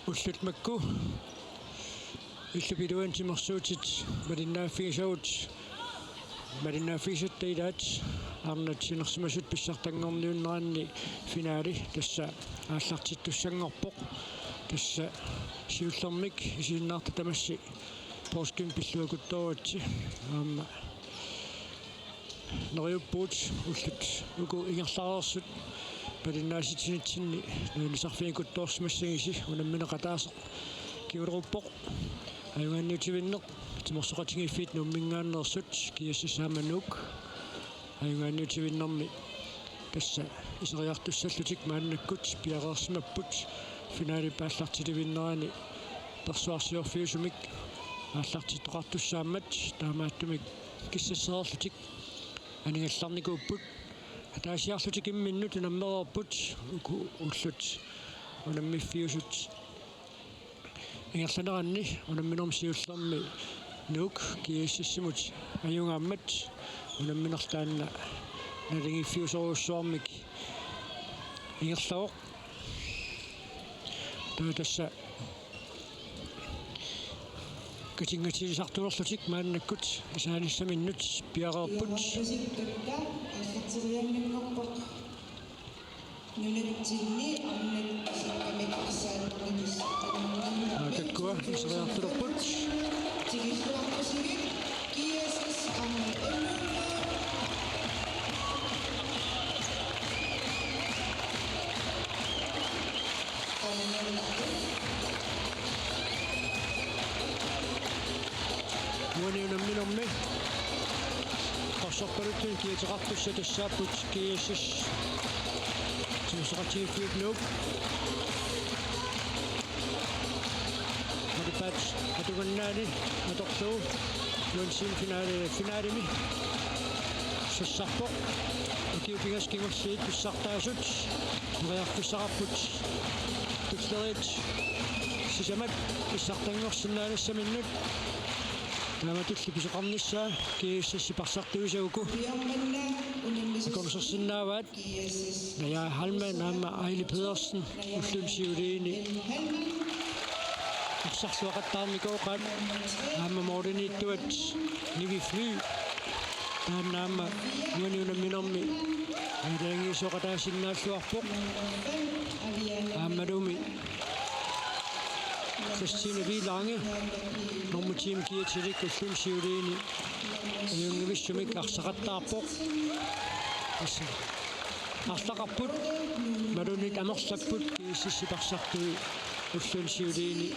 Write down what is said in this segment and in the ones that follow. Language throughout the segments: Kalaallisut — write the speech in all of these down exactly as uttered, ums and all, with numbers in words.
Ullut makku illup iluani timersuutit malinnaaffigisagut, malinnaaffigisatta ilaat arnat sinersimasut pissartanngorniunneranni finaali tassa aallartittussanngorpoq. Tassa siullermik isiginnaartut tamassi poorskimik pilluakuttooritsi. Aamma neriuppugut ullut uku ingerlareersut malinnaasitinitsinni nuannisarfigiikuttoorsimassagisi unammineq ataaseq kinguleruppoq. Ajugaanniutivinneq timersoqatigiiffiit Nuumminngaanneersut G S S aamma Nuuk. Ajugaanniutivinnermi tassa iseriartussallutik maannakkut piareersimapput finaalip aallartilivinnerani persuarsiorfiusumik aallartittoqartussaammat taamaattumik kissassereerlutik anigallarnikuupput. Ataasiarlutik imminnut unammereerput uku ullut unammiffiusut ingerlaneranni unamminermi siullermi Nuuk G S S-imut ajugaammat unammineq taanna naligiiffiusorujussuarmik ingerlavoq. Taava tassa katinngatigisartulerlutik maannakkut isaanissaminnut piareerput. Aallarteriarninngorpoq. Nunatsinni arnat isikkamik issaannermik. Taava taakkua iseriartulerput. Tikilluarpasigit G S S aamma N U K. Uani unamminermi qorsorpaluttunik kiateqartussat tassaapput G S S timersoqatigiiffiup Nuuk. Malipaat atugannaani atorlugu uani semifinale finaalimi sassarpoq. Ukiut pingasut kingulliit pissartaasut periarfissaqarput tulleriit sisamat pissartanngorsinnaanissaminnut. Taamatulli pisoqarnissaa G S S-ip arsartuisa uku akornusersinnaavaat. Naja Heilmann aamma Aili Pedersen ulluni siuliini arsarluaqattaarnikooqaat. Aamma målimiittuat Nivi Fly, taanna aamma uani unamminermi aalajangiisoqataasinnaalluarpoq. Aammalumi Christine Wielange, nummer ti-mi kiatilik ulluni siuliini ajunngivissumik arsaqattaarpoq. Tassa arlaqarput, imaluunniit amerlapput G S S-ip arsartui ulluni siuliini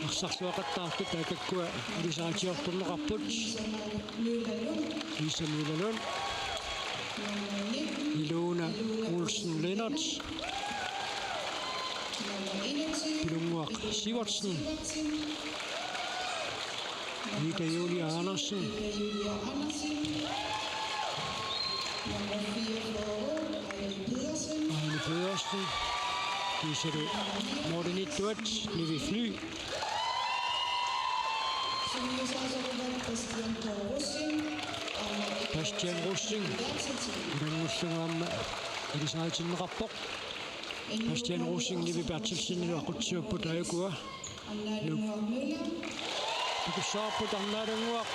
arsarluaqattaartut, taakkukkua ilisaritsiortorneqarput. Lisa Møller Lund. Ilona Olsen Lennert. Pilunnguaq Sivertsen. Ida Julia Andersen. Aili Pedersen. Kiisalu målimiittuat Nivi Fly. Bastian Rosing. Ilanngullunga aamma ilisaritinneqarpoq. Bastian Rosing, Nivi Berthelsen, aqutsiupput ajukua. Takussavarput Arnaalannguaq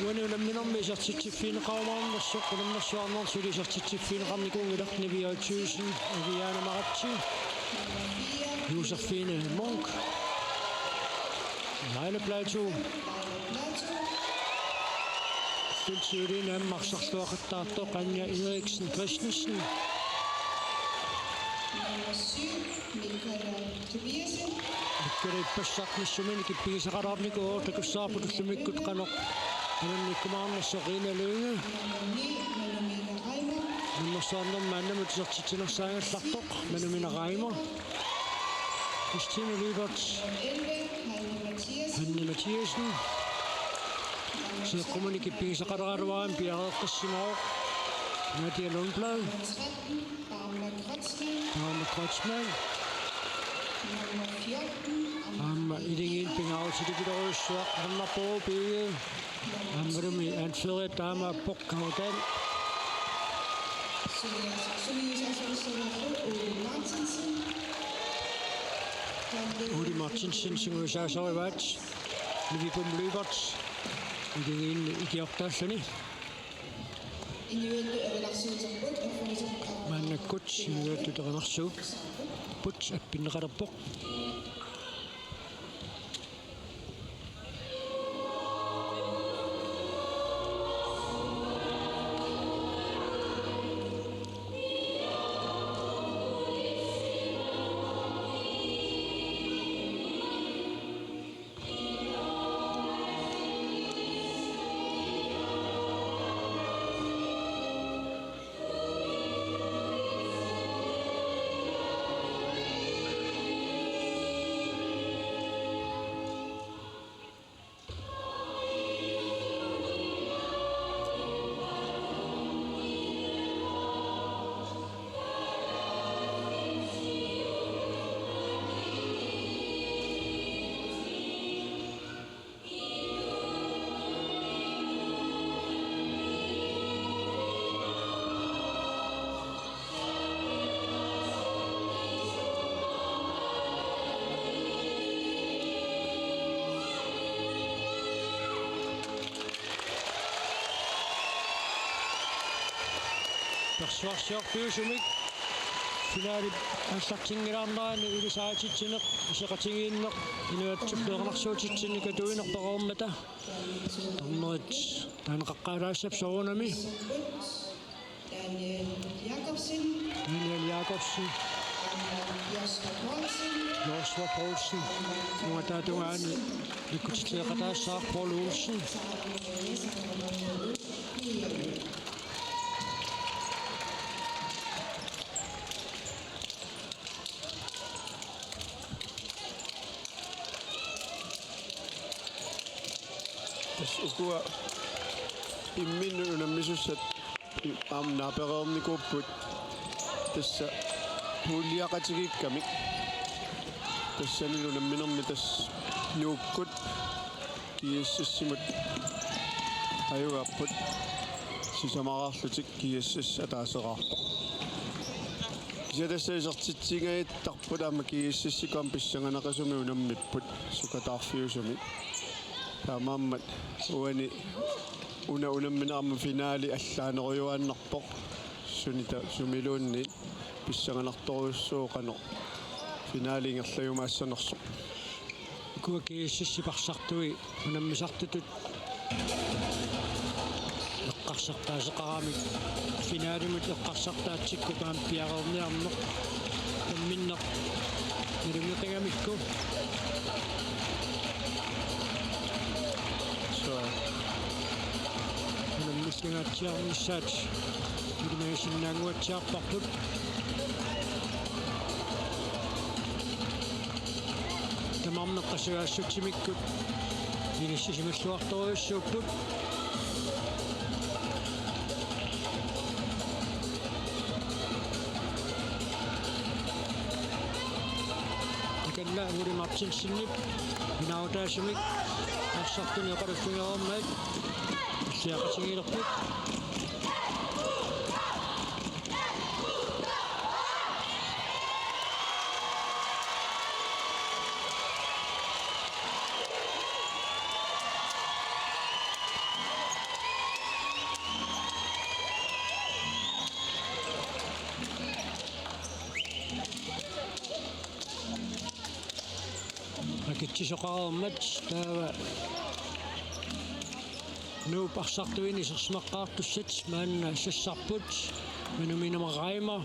uani unamminermi isertitsiffigineqarumaarnersoq, unammersuarnermi suli isertitsiffigineqarnikuunngilaq. Nivi Thyssen, Aviana Maratse, Josefine Munk, Vejle Plateau. Ulluni siuliini aamma arsarluaqattaartoq Anja Eriksen Christensen. Mikkel ippassaq nassuminik ippigisaqalaarnikuuvoq, takussavarput ullumikkut qanoq alannikkumaarnersoq. Rina Lynge. Unammersuarnermi maannamut isertitsinersaagallartoq Manu Mina Reimer. Christine Lyberth. Hanne Mathiassen. Seeqquminik ippigisaqaleraluarami piareeqqissimavoq Nadia Lundblad. Aamma Kreutzmann. Aamma Ilingil pingaarutilerujussuaq Arnarpoq P G. Aammalumi anføreriat taamaappoq Kaudal. Ole Martinsen sungiusaasorivaat Nivi Pumlybert iligiinni ikiortaalluni. Maannakkut inuiattut erinarsuupput appinneqalerpoq. Persuarsiorfiusumik finalip aallartinngilaarnerani ilisarititsineq, iseqatigiinneq, inuiattut erinarsuutitsinnik atuinerpareermata. Dommerit taaneqaqqaalaassappat soorunami. Daniel Jakobsen. Daniel Jakobsen. Joshua Poulsen. Joshua Poulsen. Ungataata tungaani nikkutilliiqataassaaq Paul Olsen. Tassa ukua imminnut unammisussat aamma naapereernikuupput. Tassa puuliaqatigiikkamik. Tassani unamminermi tassa Nuukkut GSS-imut ajugaapput, sisamaraarlutik GSS ataaseraarpoq. Kisianni tassa isertitsingaattarput aamma GSS-ikkut aamma pissanganaqisumik unammipput sukataarfiusumik. Taamaammat uani una unammineq aamma finali allaanerujuaannarpoq. Sunita sumiluunniit pissanganartorujussuuvoq qanoq finali ingerlajumaassanersoq. Ukua GSS-ip arsartui unammisartutut eqqarsartaaseqaramik finalimut eqqarsartaatsikkut aamma piareerniarneq namminneq nalunngilluinnarmata. So. Unammissangaatsiarnissaat ilimagisinnaannguatsiarparput. Tamarmik qasugaassutsimikkut inissisimalluartorujussuupput. Takanna Ole Martinsenip inaarutaasumik arsartuni oqaluffigereermat illiaqatigiilerput. Akitsisoqareermat taava Nuup arsartuini isersimaqqaartussat maanna sassarput. Manu Minemann Reimer,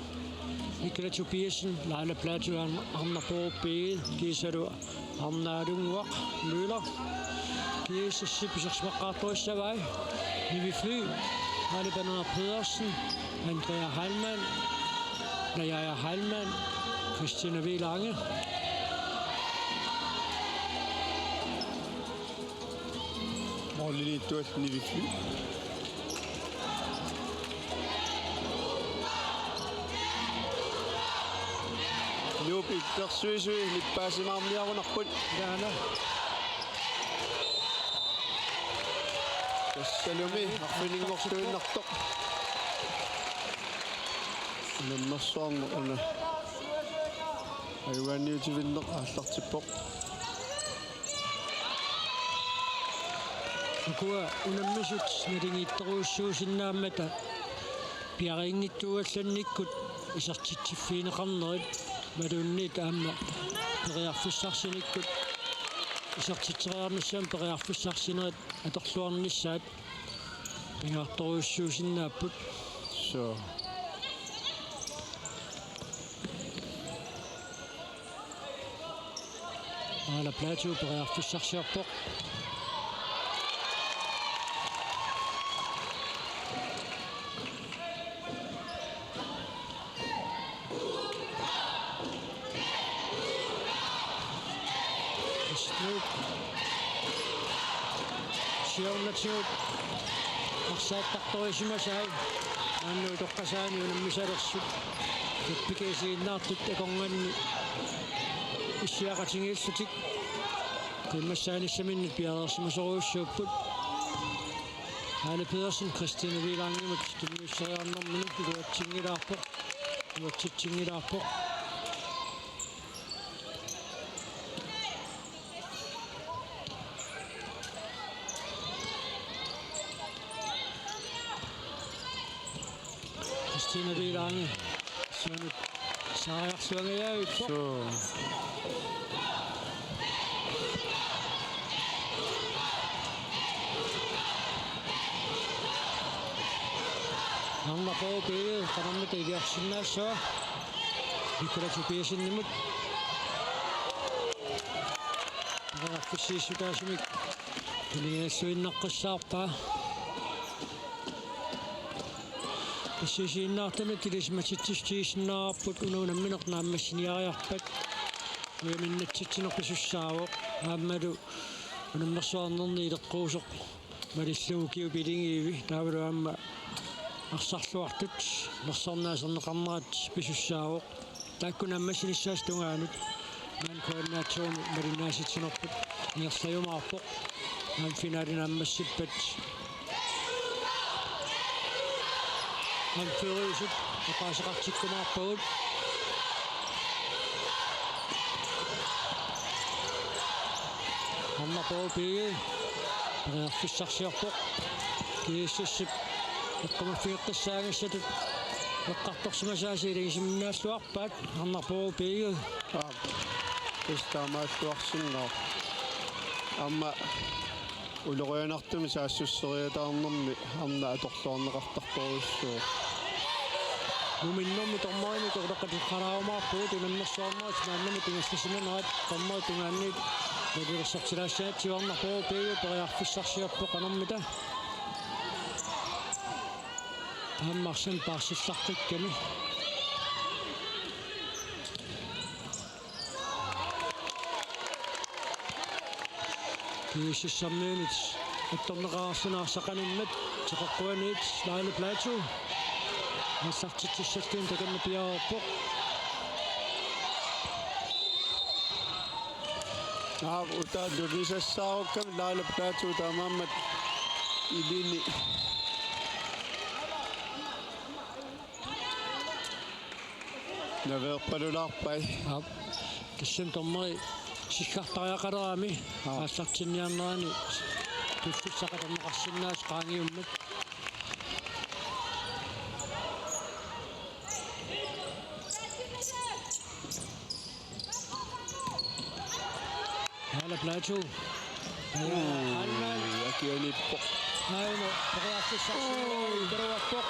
Niklas Tobiassen, Laila Platou, Arne Poorby, kiisalu Arnaalunnguaq Møller. GSS-ip isersimaqqaartorissavai Nivi Fly, Maali Banana Pedersen, Andrea Heilmann, Najaja Heilmann, Christina V. Lange. Måliliittuat Nivi Fly. Nuup illersuisui nippaasimaarniarunarput. Taana. Tassalumi arfininngorluinnartoq. Unammersuarneq una. Ajugaanniutivinneq aallartippoq. Ukua unammisut naligiittorujussuusinnaammata piareernittut allannikkut isertitsiffigineqarnerit imaluunniit aamma periarfissarsinikkut isertitseriarnissaannut periarfissarsinerit atorluarnissaat pingaartorujussuusinnaapput. Suu. Aana Platou periarfissarsiorpoq. Snup. Siornatigut arsaattartorisimasai maanna utoqqasaani unammisalersut. Tappikasiinnaartut akornanni issiaqatigiillutik. Qiimmassaanissaminnut piareersimasorujussuupput. Aana Pedersen Christine Vilangimut tunniusseriarnermini iluatsinngilaarpoq. Iluatsitsinngilaarpoq. Christine Villangi. Siunut saariarsuangajaavippoq. Suu. Arnaq H B J qanormita iliorsinnaassava. Nicolas Tobiassenimut. Periarfissiissutaasumik tuniniaalluinnaqqissaarpaa. Tassisiinnaartumik ilisimatitsissutigisinnaarput una unammineq naammassiniariarpat. Ujaminnatsitsineq pisussaavoq. Aammalu unammersuarnerni ileqquusoq malillugu ukiut piligiivi taavalu aamma arsarluartut nersornaaserneqarnerat pisussaavoq. Taakku naammassinissaasa tungaanut maani Q N A-tsuumi malinnaasitsinerput ingerlajumaarpoq. Aamma finaali naammassippat anføreriusut oqaaseqartikkumaarpagut. Arnaq H B J periarfissarsiorpoq. G S S-ip eqqumaffigeqqissaagassatut eqqartorsimasaasa ilagisinnaalluarpaat. Arnaq H B J. Aap. Tassa taamaalluarsinnaavoq. Aamma ulorianartumik saassusseriataarnermi arnaq atorluarneqartartorujussuuvoq. Muminnermi dommerinik utoqqatseqqalaarumaarpugut unammersuarnerit maannamut ingerlasimanerat dommerit tungaanniit nalilersortilaassagatsigu. Arnaq H B J periarfissarsiorpoq qanormita. Aamma arsaq paarsillaqqikkamik. G S S-ermiunit attorneqarsinnaasaqanngimmat teqeqquaniit Laila Platou aallartitsissalluni takanna piareerpoq. Aap, uta tunisassaarukkamik Laila Platou taamaammat ilini naveerpalulaarpai. Aap. Tassami dommeri siggartariaqalerami. Aap. Aallartinniarnerani piffissaq atorneqarsinnaasoq qaangiummat. Laila Platou. Uu, Annan. Akianiippoq. Aana, periarfissarsiorpoq.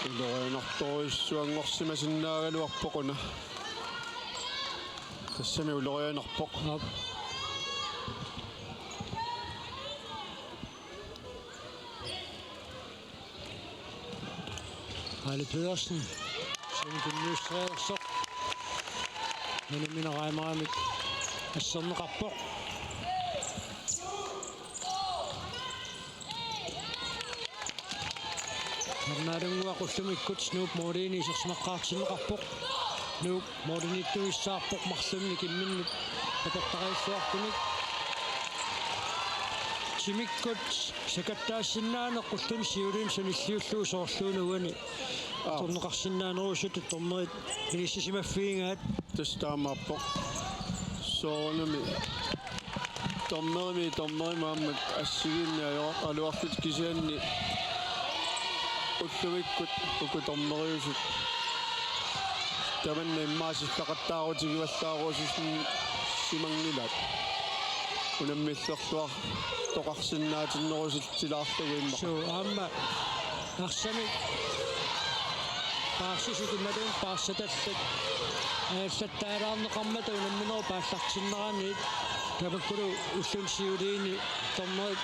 Ulorianartorujussuanngorsimasinnaagaluarpoq una. Tassami ulorianarpoq. Aap. Aali Pedersen. Siumut tunniusseriarsoq. Maani mineraamaramik asserneqarpoq. Nernaalunguaq ullumikkut Nuup målinik isersimaqqaartinneqarpoq. Nuup målimiittuissaarpoq marlunnik imminnut tapertariilluartumik. T Timikkut sakattaassinnaaneq ulluni siuliini sanilliullugu soorluuna uani. Aa. Atorneqarsinnaanerusutut dommerit inissisimaffigigaat. Tassa taamaappoq. Soorunami dommerimi, dommerimi aamma assigiinneq ajoraluarlutik kisianni ullumikkut uku dommeriusut tamanna immaqa sillaqattaarutigivallaarujussuusimanngilaat. Unammillerluartoqarsinnaatinnerusilaarlugu immaqa. Suu, aamma arsamik paarsisut imaluunniit paarsatallat ajallattaalaarneqarmata unamminerup aallartinneraniit, tamakkulu ulluni siuliini dommerit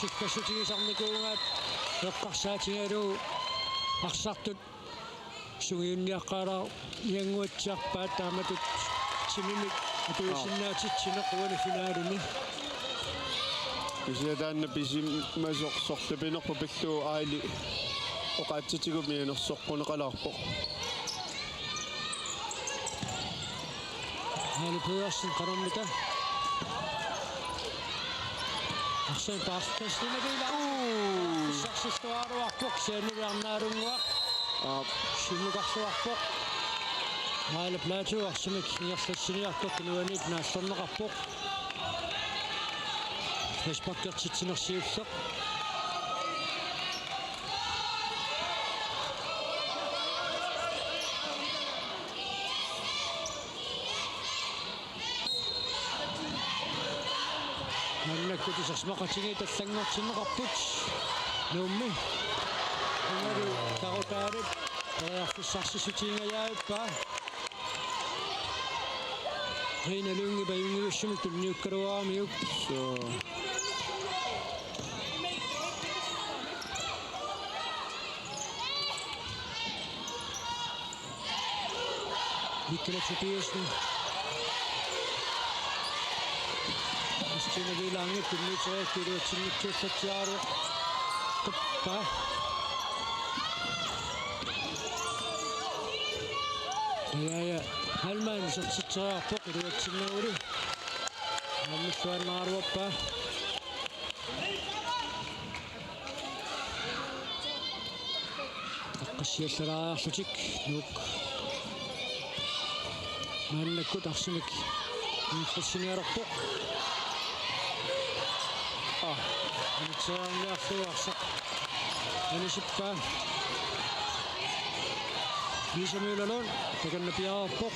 sukkassutigisarnikuugaat eqqarsaatigalugu arsartut sungiunniaqqaalaarniannguatsiarpaat taamatut timimik atuisinnaatitsineq uani finalimi. Kisianni taanna pisimasoq sorlapinerput pillugu Aili oqaatsitigut mianersoqquneqalaarpoq. Aili Pedersen qanormita. Arsaq paartassina piila. Uu. Sarsissuaruarpoq kisianni arnaalunnguaq. Aap. Simukarluarpoq. Aili Platou arsamik ingerlassiniartoq tunuaniit naallerneqarpoq. Frisparkertitsineq siulleq. Maannakkut isersimaqatigiit allanngortinneqarput. Nuummi. Unalu Karutaalip periarfissarsissutigingajavippaa. Rina Lynge pajunngivissummik tunniukkaluaramiuk. Suu. Mikkela Tobiassen. Christina Vilange tunniuteriakkit iluatsinngitsuallatsiaruaq. Tuppa. Ja, ja. Heilmann isertitseriarpoq iluatsinnaguli. Aammalluaannaraluarpaa. Eqqassiallalaariarlutik Nuuk. Maannakkut arsamik ingerlassinialerpoq. Aa, anitseriarniarlugu arsaq anisippaa. Lisa Møllerlund, takanna piareerpoq.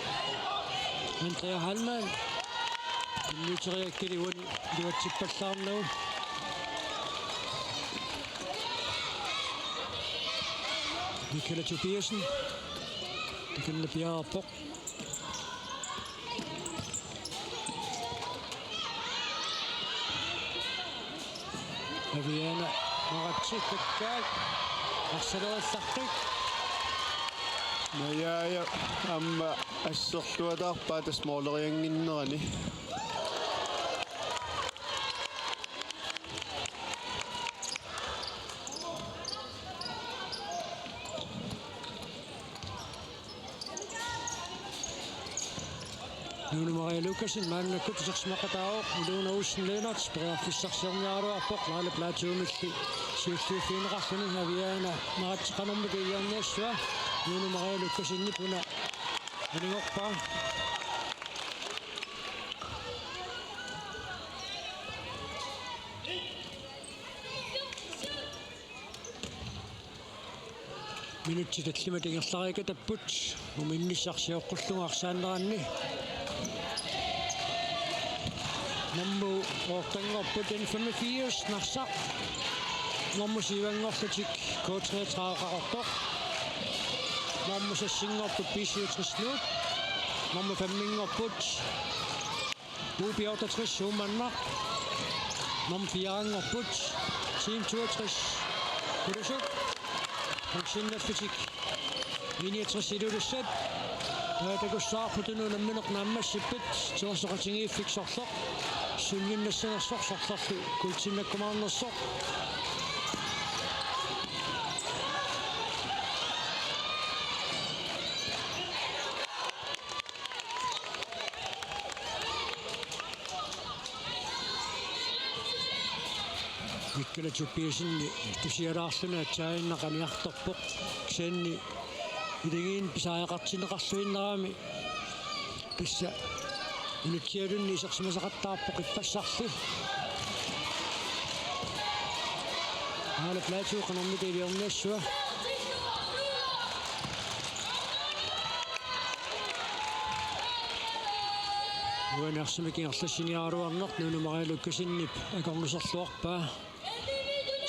Andrea Heilmann. Tunniuteriakkili uani iluatsippallaarnagu. Mikkela Tobiassen. Takanna piareerpoq. Aviana Maratse takkaat. Arsalerallartut. Majaaja aamma asserluataarpaa tassa mooleriannginnerani. Nuunu Maria Lukassen maannakkut isersimaqataavoq, Ilona Olsen Lennert periarfissarsiorniaraluarpoq Laalap Laatuumilli siulliuffigineqarluni. Aviana Maratse qanormita igiarniassava, Nuunu Maria Lukassenip una anigorpaa. Minutsit tallimat ingerlariikatapput, uminnissaq sioqqullugu arsaanneranni. Nummer ottenngorput N femogfirs Narsaq. Nummer syvenngorlutik K treogtredive Qaqortoq. Nummer seksenngorput B syvogtres Nuuk. Nummer femmenngorput U B otteogtres Uummannaq. Nummer firenngorput Team toogtres Kulusuk. Vaccinaffitik I niogtres Ilulissat. Takussaarput unammineq naammassipput, timersoqatigiiffik sorleq sunninnassanersoq, sorlerlu kuultinnakkumaarnersoq. Nikkala Tobiassenip tusialaarluni aatsaannaq aniartorpoq. Kisianni ilagiinni pisariaqartinneqarluinnarami. Tassa unatsialunni isersimasaqattaarpoq ippassarli. Aala Platou qanormita iliorniassava. Uani arsamik ingerlassiniaraluarneq Nuunu Maria Lukassenip akornuserluarpaa.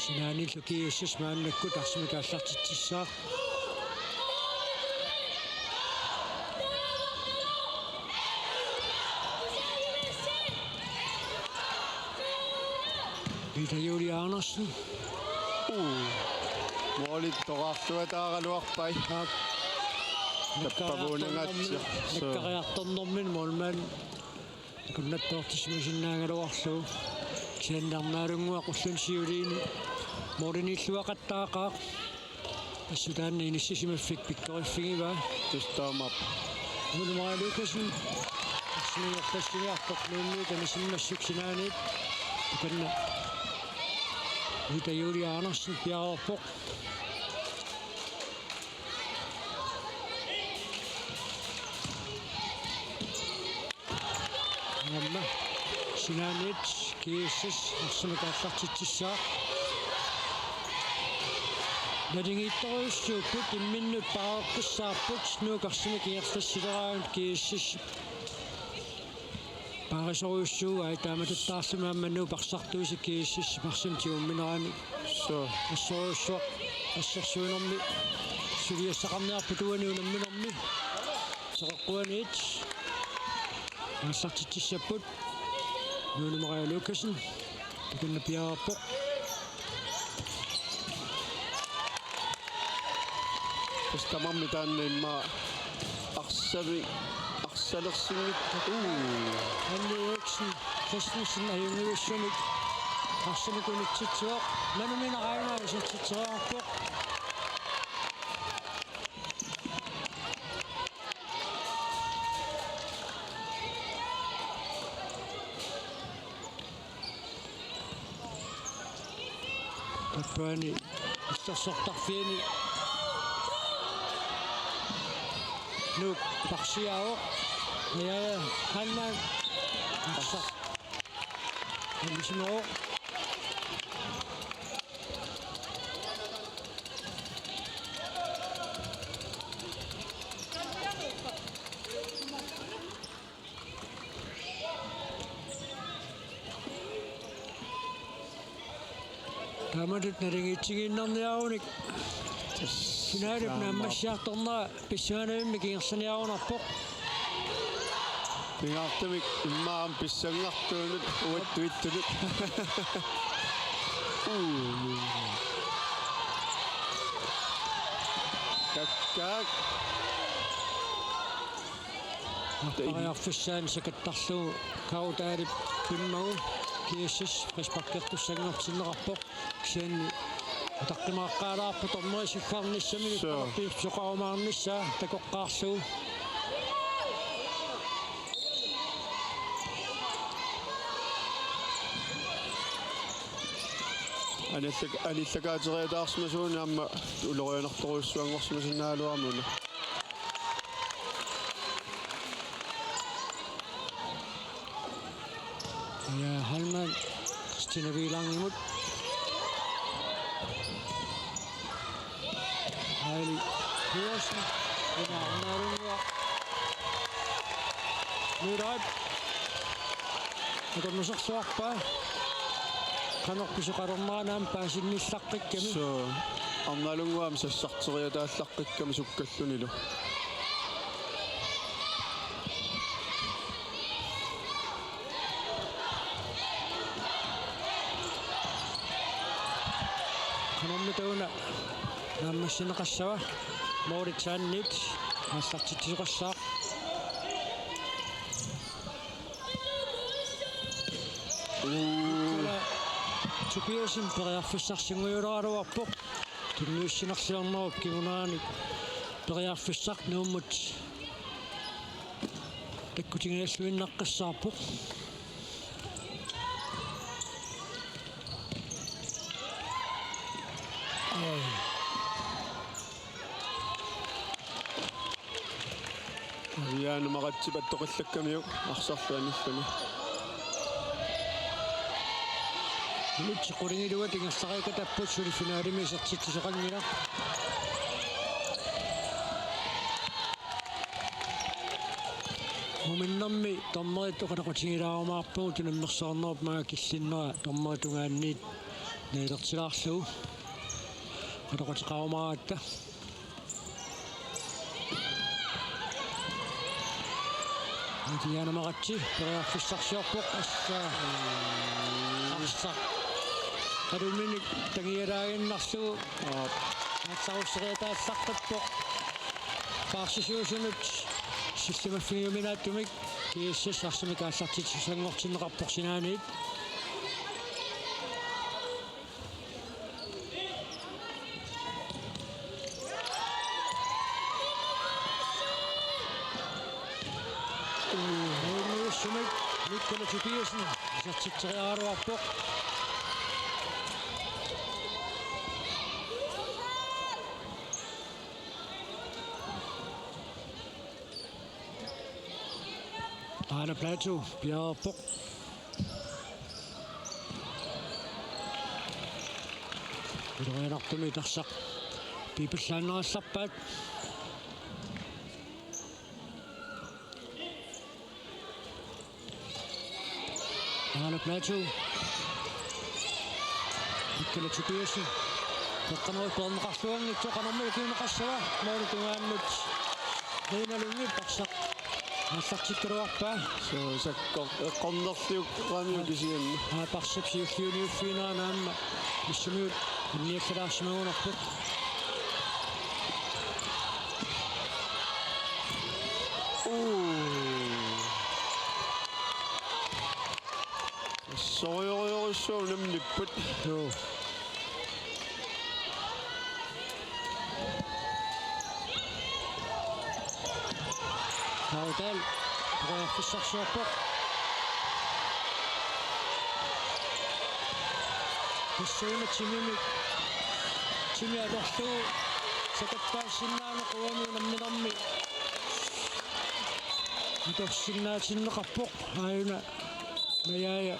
Sinaaniillu GSS maannakkut arsamik aallartitsissaaq. Ida Julie Andersen. Uu. Måli toqqarluataaraluarpai. Aap. Nappavuunangaatsi. Nakkariartornermini, nakkariartornermini målmand akunnattoortissimasinnaagaluarlugu. Kisianni Arnaalunguaq ulluni siuliini måliniilluaqattaaqaaq. Assut taanna inissisimaffik pikkoriffigivaa. Tassa taamaappoq. Nuunu Maria Lukassen. Arsamik ingerlassiniarpoq Nuummiut anisimmassuk sinaaniit. Takanna Ida Julie Andersen piareerpoq. Aamma sinaaniit GSS arsamik aallartitsissaaq. Naligiittorujussuupput, imminnut paareqqissaapput, Nuuk arsamik ingerlassileraangat GSS paarisorujussuugai, taamatuttaarlumi aamma Nuup arsartuisa GSS-ip arsamik tigumminerani. Suu. Assorujussuaq, assersuinermi suliassaqarniarput uani unamminermi. Seqeqquaniit aallartitsissapput. Nuunu Maria Lukassen takanna piareerpoq. Tassa tamarmik taanna immaqa arsami, arsalersinngit-, uu. Anni Eriksen Christensen ajunngivissumik arsamik unitsitsivoq. Manuminaraangaa isertitseriarpoq. Tappaani illersortarfiani Nuuk parsiaavoq. Ja, Hanna. Arsaq. Anisimavoq. Taamatut naligiitsigiinnarniarunik. Finalip naammassiartornera pissanganavimmi ingerlaniarunarpoq. Pingaartumik immaqa aamma pissanngartuunut uattut ittunut. Uu. Kakkaak. Arpariarfissaani sakattarlugu Kaudalip pimmagu GSS frisparkertussanngortinneqarpoq. Kisianni utaqqimaaqqaalaarpoq dommeri siggarnissaminik. Suu. Talerpiippoq soqarumaarnissaa takoqqaarlugu. Anillak-, anillakaateriataarsimasuunik aamma ulorianartorujussuanngorsimasinnaagaluarami una. Ja, Heilmann, Christina Wielandimut. Aili Pedersen, Ina Arnaalunguaq. Nuulaip. Akornuserluarpaa. Qanoq pisoqalernerani aamma paasinnillaqqikkamik. Suu, Arnaalunguaq aamma sassarteriataallaqqikkamik sukkallunilu. Qanormita una naammassineqassava, målitsaanniit aallartitsisoqassaaq. Uu. Tobiassen periarfissarsinnguuleraluarpoq. Tunniussinerliornerup kingunerani periarfissaq Nuummut takkutigigalluinnaqqissaarpoq. Aviaana Maratsi pattoqillakkamiuk arsarlu anilluni. Minutsit qulingiluat ingerlariikatapput, suli finalemi isertitsisoqanngilaq. Muminnermi dommerit oqaloqatigilaarumaarpagut, unammersuarnerup maanga killinnera dommeritungaanniit nalilertilaarlugu oqaloqateqarumaaratta. Aviaana Maratsi periarfissarsiorpoq, assa arsaq qaluminik tangialaaginnarlugu aallarusseriataallartippoq. Paarsisuusunut sillimaffigiuminaatsumik G S S arsamik aallartitsissanngortinneqarpoq sinaaniit. Uunniussumik Mikkel Tobiassen isertitseriaraluarpoq. Taanna Plato piareerpoq. Ilorianartumik tassaq piipallaannarallarpaat. Taanna Plato. Mikkel Tobiassen. Peqqanerup peerneqarluanngitsoq qanormi ukiuneqassava. Målip tungaanut Rina Lyngep arsaq aallartikkaluarpaa. Suu, sakkoq eqqornerliukkamiuk kisianni. Aa, Parsap siulliuniuffiinera aamma missaaniit anniallalaarsimagunarpoq. Uu. Assorujorujussuaq unammipput. Joo. Kaudal periarfissarsiorpoq. Tassuuna timimik, timi atorlugu sakatpaasinnaaneq uani unamminermi atorsinnaatinneqarpoq. Aajuna Najaaja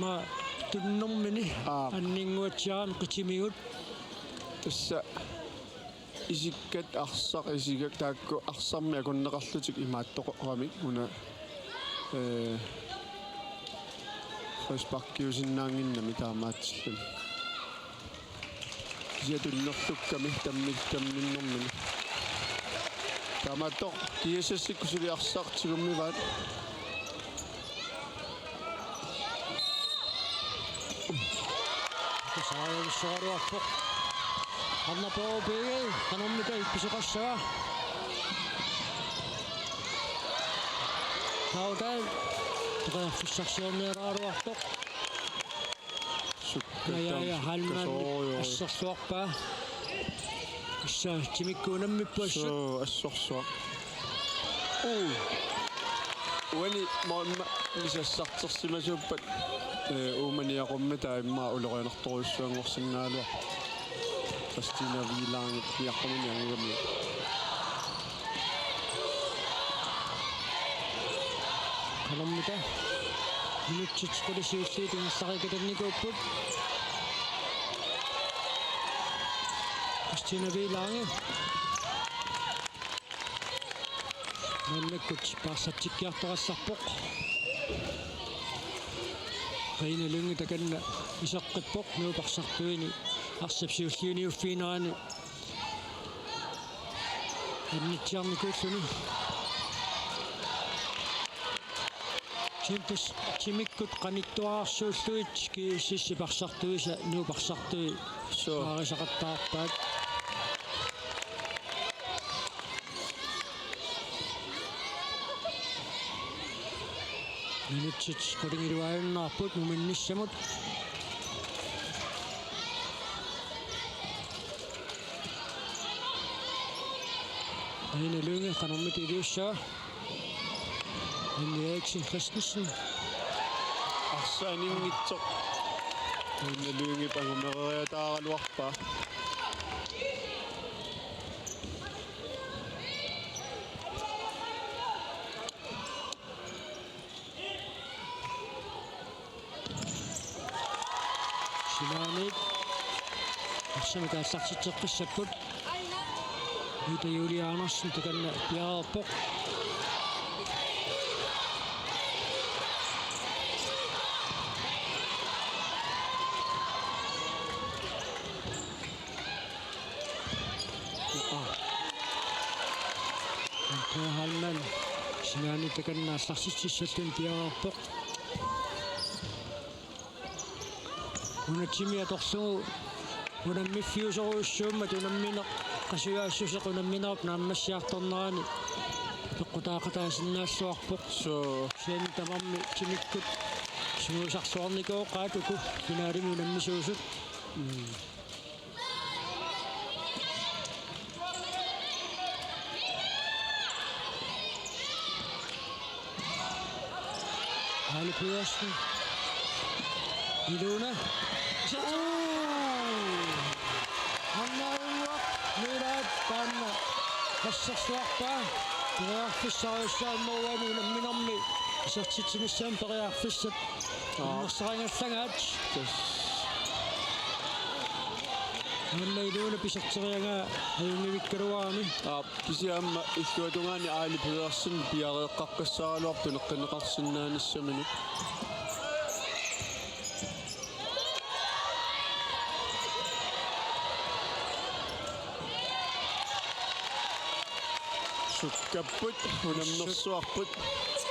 ma tunnermini. Aap. Anninnguatsiarami qitimigut. Tassa isikkat arsaq, isikkat taakku arsarmi akunneqarlutik imaattoqaramik una, ee, frisparkiusinnaannginnami taamaatsilluni. Kisianni tunnerlukkami tammik tamminnermini. Taamaattoq G S S-ikkut suli arsaq tigummivaat. Tasaajussuaruarpoq. Anna P O B G, qanormita ippisoqassava. Kaudal, periarfissarsiorniaraluartoq. Sukka. Ja, ja, ja, taam Halman sukka soorlu. Assersuarpaa. Tassa timikkuunammippoq assut. Suu, assorsuaq. Uu. Uani moorma misassartersimasuuppat. Ee, uumaniaqummi taimma ulorianartorujussuanngorsinnaagaluaq. Christina Vilange niaqqumini angugami. Qanormita? Minutsit qulisiulliit ingerlariikatannikuupput. Christina Vilange. Maannakkut Parsap tikkiartorallarpoq. Rina Lynge takanna iseqqippoq, Nuup arsartuini arsap siulliuniuffiginerani annitsiarnikuulluni. Timip-, timikkut qanittuararsuullugit G S S-ip arsartuisa Nuup arsartui. Suu. Paarisaqattaarpaat. Minutsit qulingiluaannarput muminnissamut. Rina Lynge qanormita iliussava? Anne Eriksen Christensen. Arsaq aninngitsoq. Rina Lyngep angumereriataaraluarpaa. Sinaaniit arsamik aallartitseqqissapput. Ida Julie Andersen takanna piareerpoq. Andrea Heilmann sinaaniit takanna aallartitsissalluni piareerpoq. Unatsimi atorlugu unammiffiusorujussuummat unammineq qasujaassuseq unamminerup naammassiartornerani peqqutaaqataasinnaalluarpoq. Suu. Kisianni tamarmi timikkut sungiusarluarnikooqaat uku finaalimi unammisuusut. Mm. Aali Pedersen. Iluna. Uu! Annaruaq, Milaat taanna assersuarpaa. Periarfissarujussuarmik uani unamminermi isertitsinissamut periarfissat. Aa. Immersaringallagaat. Yes. Aamma Iluna piserteriaraa ajunngivikkaluarami. Aap, kisianni aamma illuatungaani Aali Pedersen piareeqqaqqissaaraluarpoq tuneqqinneqarsinnaanissaminut. Sukkapput, unammersuarput.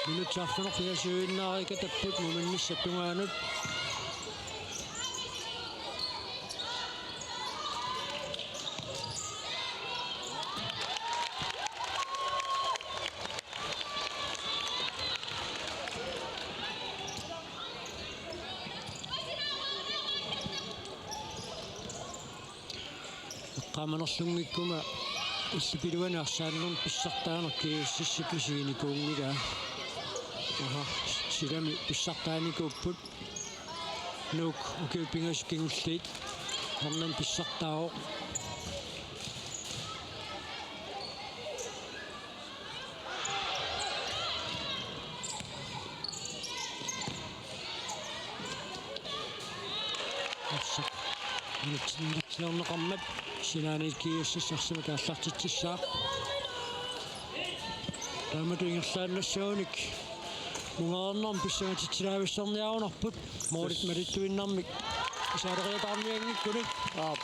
Minutsit arfineq-pingajuinnaariikatapput muminnissap tungaanut. Eqqaamanerlunngikkuma illup iluani arsaannermi pissartaaneq GSS-ip misiginikuunngilaa. Aha, silami pissartaanikuupput. Nuuk ukiut pingasut kingulliit arnani pissartaavoq. Arsaq. Minutsit nillerneqarmat sinaaniit GSS arsamik aallartitsissaaq. Taamatut ingerlaannassagunik mungaarnermi pissangatitsilaavissorniarunarput. Målit malittuinnarmik isaaleriataarnianngikkunik. Aap.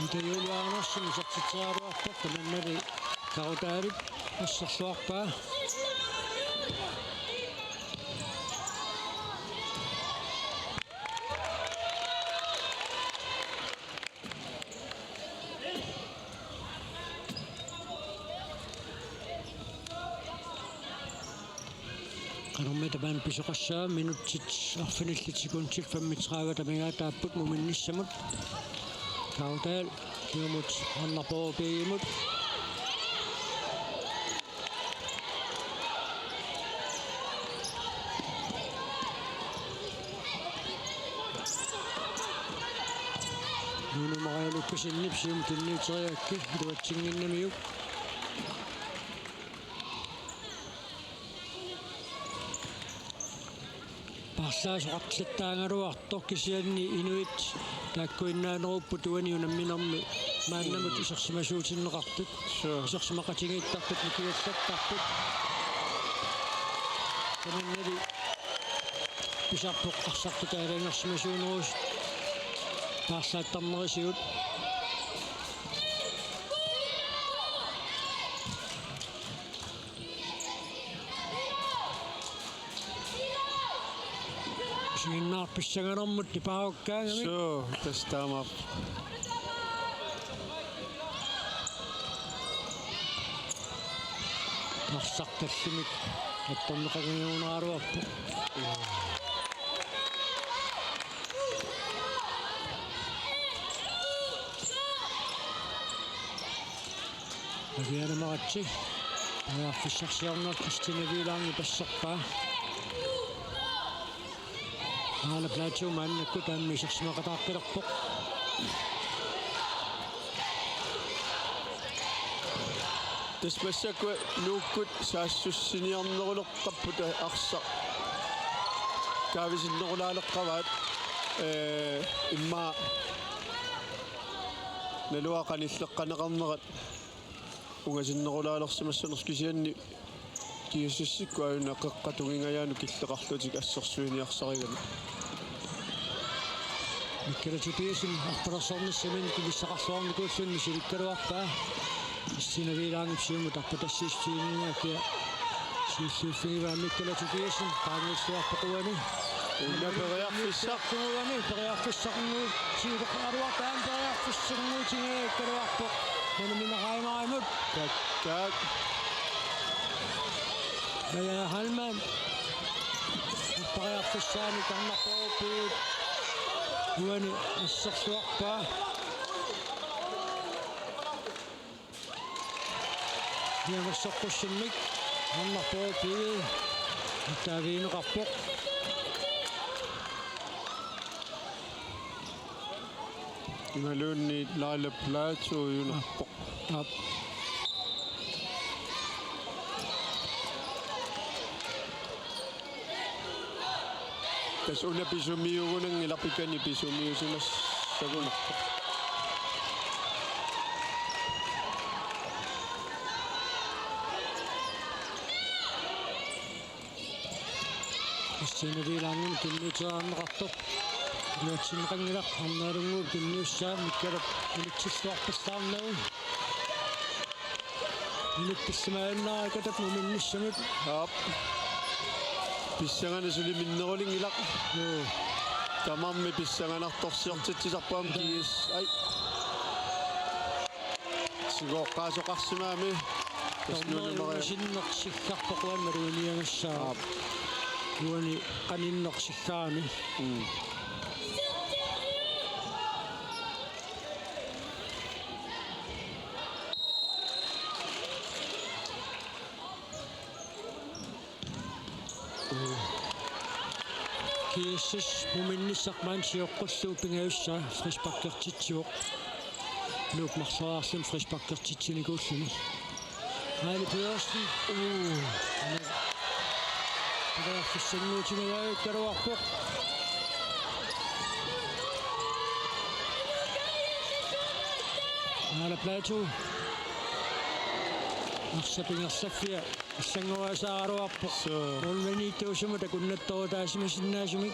Ida Julie Andersen isertitseriaraluarpoq, tamannalu Kautaalip asserluarpaa. Qanormi tamanna pisoqassaa, minutsit arfinillit sekundit femogtredive amigaataapput muminnissamut. Kautaal kingumut Arnarpoorupiimut. Nunu Maria Lukasenip siumut tunniuteriarakku iluatsinnginnamiuk. Paarlaasoqartilluttaagaluartoq kisianni inuit taakkuinnaanerupput uani unamminermi maannamut isersimasuutinneqartut. Suu. Isersimaqatigiittarput, nikiallattarput. Tamannalu pisarpoq arsartut aalajangersimasuunerusut paarlaattarnerisigut. Isiginnaarpissaganermut tipaarukkaangami. Suu, tassa taamaappoq. Arsaq tallimik attorneqanngikkaluarpoq. Aviana Maratsi. Periarfissarsiorneq Christine Vilangi passerpaa. Aana Plateau maannakkut aamma isersimaqataaqqilerpoq. Tassa massakkut Nuukkut saassussiniarneruleqqapput arsaq. Kaavisinnerulaaleqqavaat, ee, immaqa naluara qanilleqqaneqarnerat ungasinnerulaalersimassanersoq, kisianni GSS-ikkut aajuna qeqqata tungingajaanut killeqarlutik assersuiniarsarigami. Mikkala Tobiassen arpalersornissaminnut tunissaqarluarnikuulluni misilikkaluarpaa. Christina Vilaangip siumut arpatassiissutigininga akia siulliuffigivaa. Mikkala Tobiassen qaangiissuarpoq uani. Una periarfissaq. Uani periarfissarnguup siuleqaruartaan periarfissanguutigaakkaluarpoq. Manuminaqaimaarimut. Takkaak. Maja Halman. Periarfissaani Arnarpoq B-p uani assersuarpaa. Niamersoqqussummik Arnarpoq B taavigineqarpoq. Imaluunniit Laila Platou ujunarpoq. Aap. Tassa una pisumiugunanngilaq, pikani pisumiusimassagunarpoq. Christina Vilaangimut tunniuteqarneqartoq. Iluatsinneqanngilaq, Arnalunguup tunniussaa Mikkalap unitsilluarpallaarnagu. Minutsit simaannaakatap muminnissamut. Aap. Pissanganaq suli minnerulinngilaq. Joo. Tamarmik pissanganartorsiortitsisarput aamma GSS. Ai. Sigooqqaasoqarsimagami. Tassa nunameria. Dommeriusinneq siggarpoq uani maluginiagassaaq. Aap. Uani qaninneq siggaani. Mm. GSS muminnissaq maani sioqqullugu pingajussaa frisparkertitsivoq. Nuuk marloriarluni frisparkertitsinikuulluni. Aali Pedersen. Uu. Periarfissanguutigaakkaluarpoq. Aana Platou. Arsap ingerlaffia allanngorasaaraluarpoq. Suu. Målmandiittuusumut akunnattorutaasimasinnaasumik.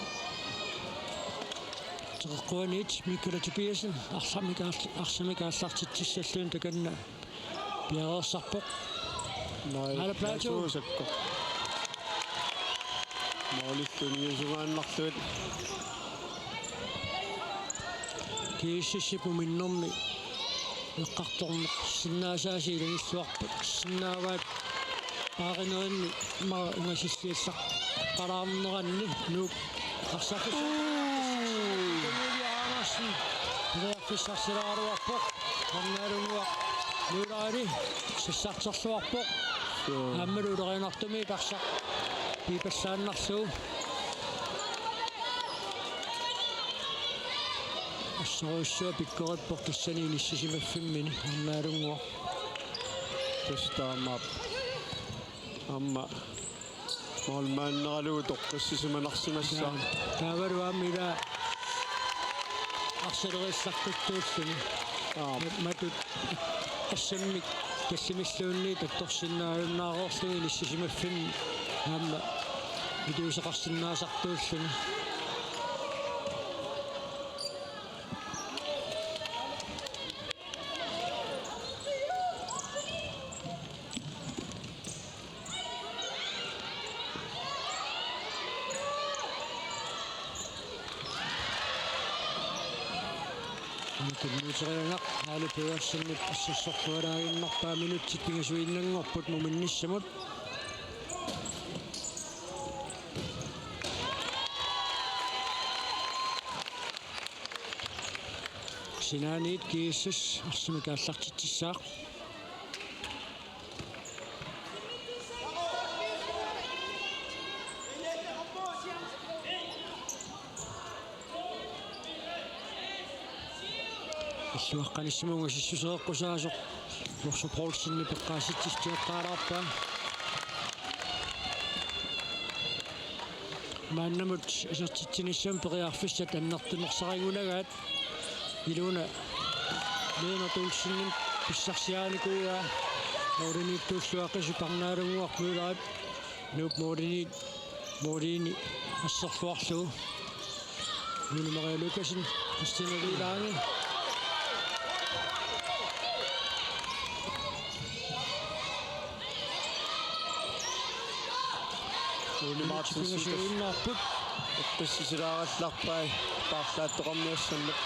Teqeqquaniit Mikkalap Tobiassen arsamik aall-, arsamik aallartitsissalluni takanna piareersarpoq. Aana Platou. Sakko. Målillu niusungaannarluit. GSS-ip muminnermi eqqartorneqarsinnaasaasa ilagilluarpat sinnaavaat. Paarinerinni ma ungasilliallaqqalaarneranni Nuuk arsarfissarsilaaraluarpoq. Julia Andersen. Periarfissarsilaaraluarpoq. Arnalunguaq nuulaani sassarterluarpoq. Suu. Aammalu ulorianartumiit arsaq piipallaannarlugu. Assorujussuaq pikkorippoq tassani inissisimaffimmi Arnalunguaq. Tassa taamaappoq. Aamma målmanderalugu toqqissisimanarsimassaaq. Taavalu aamma ila arsaleriallaqqittuulluni. Aap. Mat-, matut assammik tallimilluunniit attorsinnaajunnaarluni inissisimaffimmi aamma iliuuseqarsinnaasartuulluni. Tunniuteriaraq Aali Pedersenip assersorluaraaginnarpaa, minutsit pingasuinnanngorput muminnissamut. Sinaaniit GSS arsamik aallartitsissaaq. Illuaqqanissamut ungasissuseeqqusaasoq Jorse Poulsenip eqqaasitsissutigeqqaalaarpaa. Maannamut isertitsinissamut periarfissat annertunersarigunagaat. Iluna Lennert Olsenip pissarsiarinikuuaa målimiittuulluaqqisup Arnaalannguaq Møllerip. Nuup målimiit, målimiini asserluarlugu. Julie Maria Lukassen, Christina Vilange. Ole Martinsen. Pingajuinnarput. Eqqissisilaarallarpai paarlaattoqarniassammat.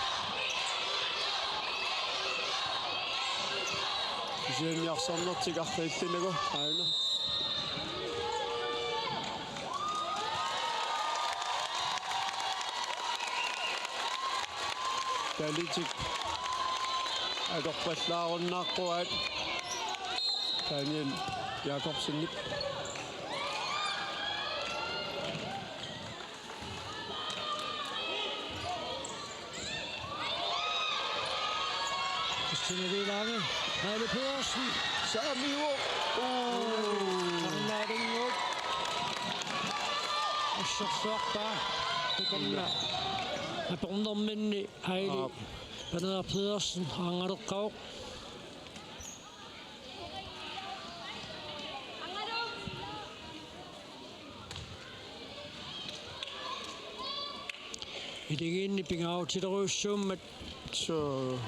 Kisianni arsarnertik arriillugu aana. Daniel atorpallaarunnaaqquaat Daniel Jakobsenip. Christina Vilange, Heidi Pedersen, saamiuvoq. Uu. Arnaalannguup assersuarpaa takanna apornerminni Heidi. Aap. Paneeraq Pedersen aangaleqqavoq. Iligiinni pingaarutilerujussuummat. Suu.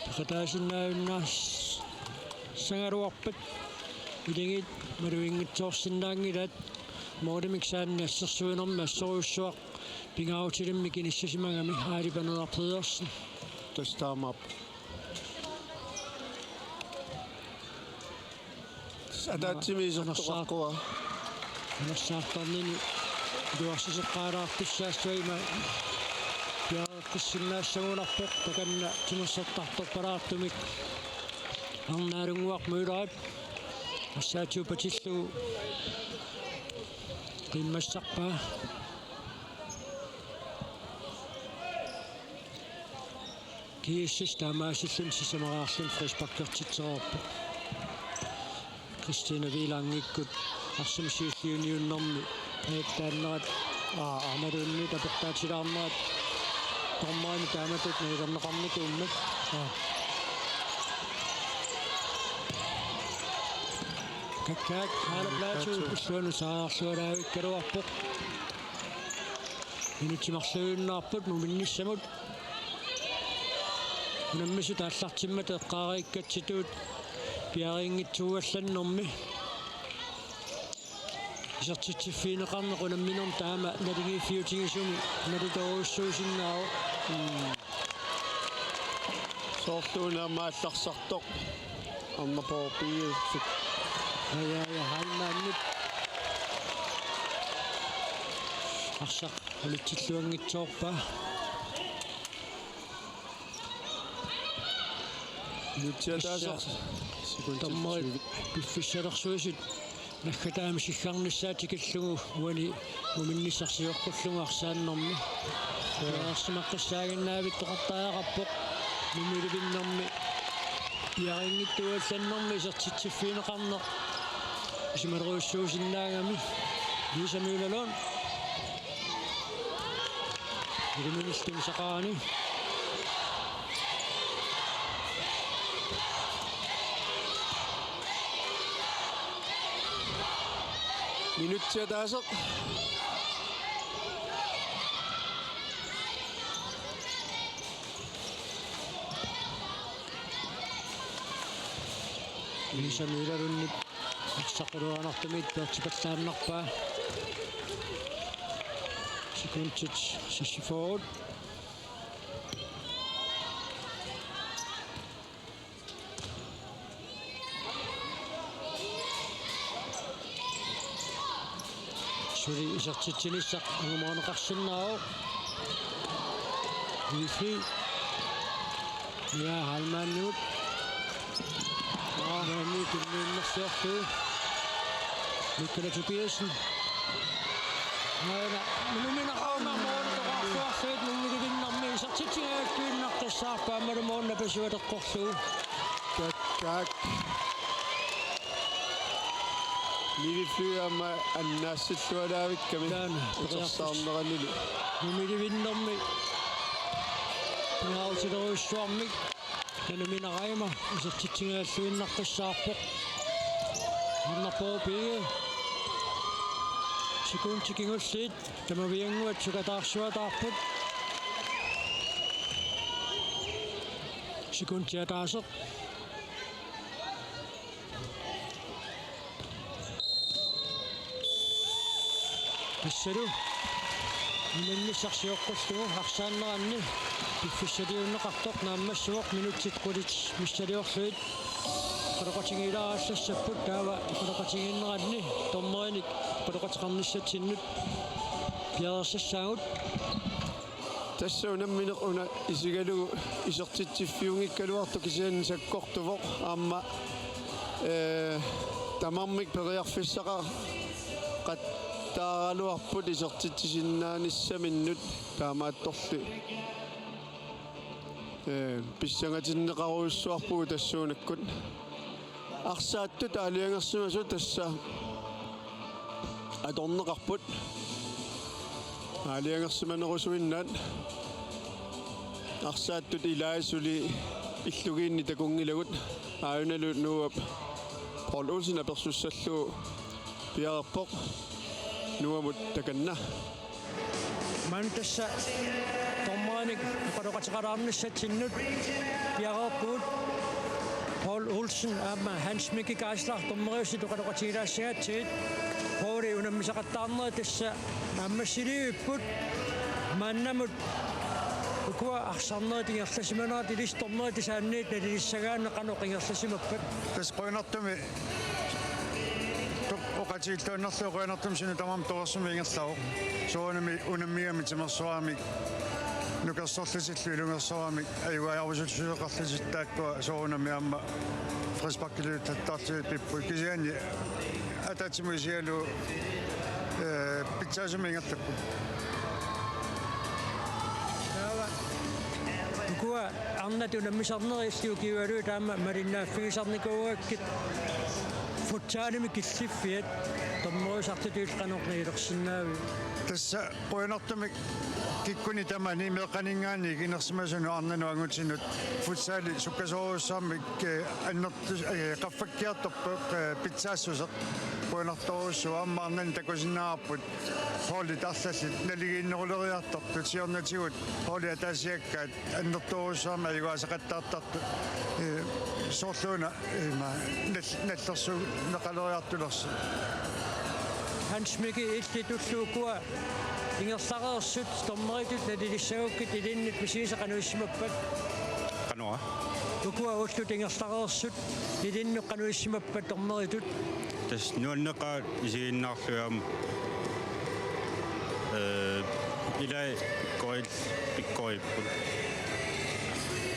Peqataasinnaajunnaarssagaluarpat iligiit maluginngitsoorsinnaanngilaat. Målimik saanni assersuinermi assorujussuaq pingaarutilimmik inissisimagami Heidi Paneeraq Pedersen. Tassa taamaappoq. Ataatsimiisortoqarpoq. Anersaartarnini iluarsiseqqaalaartussaassuaq ima piareeqqissinnaassagunarpoq takanna timersortartorpalaartumik. Arnaalannguaq Møllerip assaatiuppatillugu qimmassarpaa. G S S taamaasilluni sisamaraarluni frisparkertitsereerpoq. Christina Vilangikkut arsamik siulliuniunnermi ajattaannerat, aa, aammaluunniit aportaatilaarnerat dommerini taamatut nalilerneqarnikuummat. Aa. Kakkaak Aala Platou Platou. Ulluanut saarlualaavikkaluarpoq. Minutsit marluinnarput muminnissamut. Unammisut aallartimmata eqqaareerikkatsitut piareerinngitsuugallarnermi. Isertitsiffigineqarneq unamminermi taama naligiiffiutigisumi nalitoorujussuusinnaavoq. Mm. Soorluuna aamma aallarsartoq. Arnarpoq piiussuk. Aja, aja, Heilmannip arsaq unitsilluanngitsoorpaa. Minutsit ataaseq. Sekundit dommerit tyve. Piffissalersuisut naggataamik siggarnissaat tikillugu uani muminnissaq sioqqullugu arsaannermi. Piareersimaqqissaaginnaavittoqartariaqarpoq. Numilivinnermi piareerinngitsuugallarnermi isertitsiffigineqarneq isumalerujussuusinnaagami. Lisa Møllerlund. Iliminillu tunisaqarani. Minutsit ataaseq. Lisa Møllerlundip arsaq iluanartumik peertipallaannarpaa. Sekundit seksogfyrre. Suli isertitsinissaq angumerineqarsinnaavoq. Wilfried. Ja, Heilmannimut. Aa, maani tunniunnersiorlugu. Nicola Tobiassen. Aana, numilivinnarmi isertitsi- Tuinnartassaarpaa aammalu moorna pasualeqqorlugu. Kakkaak. Niviflyet aamma annaassillualaavikkami. Taanna utersaarneranilu. Numilivinnermi pingaarutilerujussuarmik. Nanu Minaq Reimer isertitsinngilluinnartussaarpoq. Arnarpooq P G. Sekundit kingulliit. Tamaviannguat sukataarsuataarput. Sekundit ataaseq. Tassalu inannissaq sioqqullugu arsaanneranni piffissaliunneqartoq naammassivoq, minutsit qulit missiliorlugit. Oqaloqatigiilaarallassapput, taava oqaloqatigiinneranni dommerinik oqaloqateqarnissatsinnut piareersassaagut. Tassa unammineq una isigalugu isertitsiffiunngikkaluartoq kisianni sakkortuvoq aamma, ee, tamarmik periarfissaqaqattaaraluarput isertitsisinnaanissaminnut, taamaattorli, ee, pissangatinneqarujussuarpugut tassuunakkut. Arsaattut aalajangersimasut tassa atorneqarput. Aalajangersimanerusuinnaat arsaattut ilaat suli illugiinni takunngilagut, aajuna Nuuap Paul Olsen apersussallugu piareerpoq Nuumut takanna. Maanna tassa dommerinik oqaloqateqalaarnissatsinnut piareerpugut. Paul Olsen aamma Hans Mikkel Geisler dommeriusut oqaloqatigilaassagaatsigit. Pauli unammisaqattaarneri tassa naammassilivipput. Maannamut ukua arsarnerit ingerlasimanerat ilissi dommerit tasaanniit nalilissagaanni qanoq ingerlasimappat? Tassa qujanartumik to-, oqatigilluinnarlugu qujanartumik suna tamarmi torersumik ingerlavoq. Soorunami unammigami timersoramik nukersorlutillu ilungersoramik ajugaajorusuttuseqarlutik taakkua soorunami aamma frisparkiliuttattaarlugit pipput. Kisianni ataatsimut isigalugu, ee, pitsaasumik ingerlapput. Taava ukua arnat unammisarneri illit ukiualuit aamma malinnaaffigisarnikuugakkit futsalimi killiffiat, dommeriusartut illit qanoq nalilersinnaaviuk? Tassa qujanartumik kikkunnit tamanit meeqqaninngaanniit ikinersimasunut arnanut angutinut futsali sukkasoorujussuarmik, ee, annertus-, ee, qaffakkiartorpoq, ee, pitsaassuseq. Qujanartorujussuaq, aamma arnani takusinnaavarput holdit arlallit naligiinneruleriartortut, siornatigut holdit ataasiakkaat annertoorujussuarmik ajugaasaqattaartartut, ee, soorluuna, ee, ma-, nal-, nallersuunneqaleriartulersoq. Hans Mikkel, illit ullut ukua ingerlareersut dommeritut nalilissagukkit ilinnut misigisat qanoq issimappat? Qanoq? Ukua ullut ingerlareersut ilinnut qanoq issimappat dommeritut? Tassa nuanneqaaq isiginnaarlugit aamma, ee, ilaat pikkorit-, pikkoripput.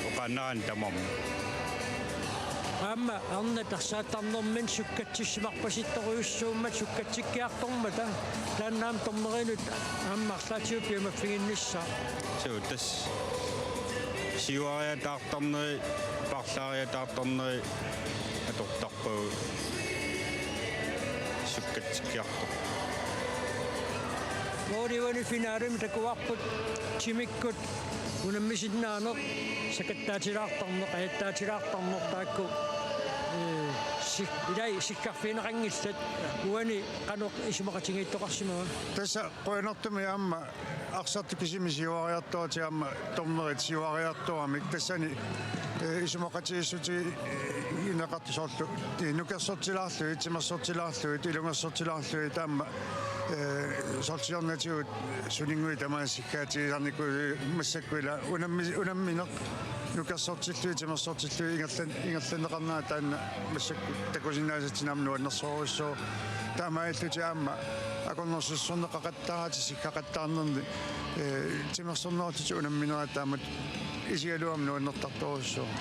Oqaannaraanni tamarmi. Aamma arnat arsaattarnerminni sukkatsissimarpasittorujussuummat sukkatsikkiartormata, taanna aamma dommerinut aamma arlaatigut piumaffiginnissaa. Suu, tassa siuariataartarneri, paarlaariataartarneri atortarpagut sukkatsikkiartoq. Mooliuani finalemi takuarput timikkut unammisinnaaneq, sakattaatilaartarneq, ajattaatilaartarneq taakku, ee, si-, ilai sikkarfigineqanngillat, uani qanoq isumaqatigiittoqarsimava? Tassa qujanartumik aamma arsartut kisimik siuariartoratik aamma dommerit siuariartoramik tassani, ee, isumaqatigiissutigineqartut soorlu, ee, nukersortilaarlugit, timersortilaarlugit, ilungersortilaarlugit aamma, ee, soorlu siornatigut suninnguit tamaasa sikkaatigisarnikuuvugut massakkut ila unammi-, unammineq nukersortillugit, timersortillugit ingerlan-, ingerlanneqarnera taanna massakkut takusinnaasatsinnik aamma nuannersorujussuuvoq. Taamaalillutik aamma akornarsiorneqaqattaaratik siggaqattaarnerni, ee, timersornerullutik unamminerat taamatut isigalugu aamma nuannertartorujussuuvoq.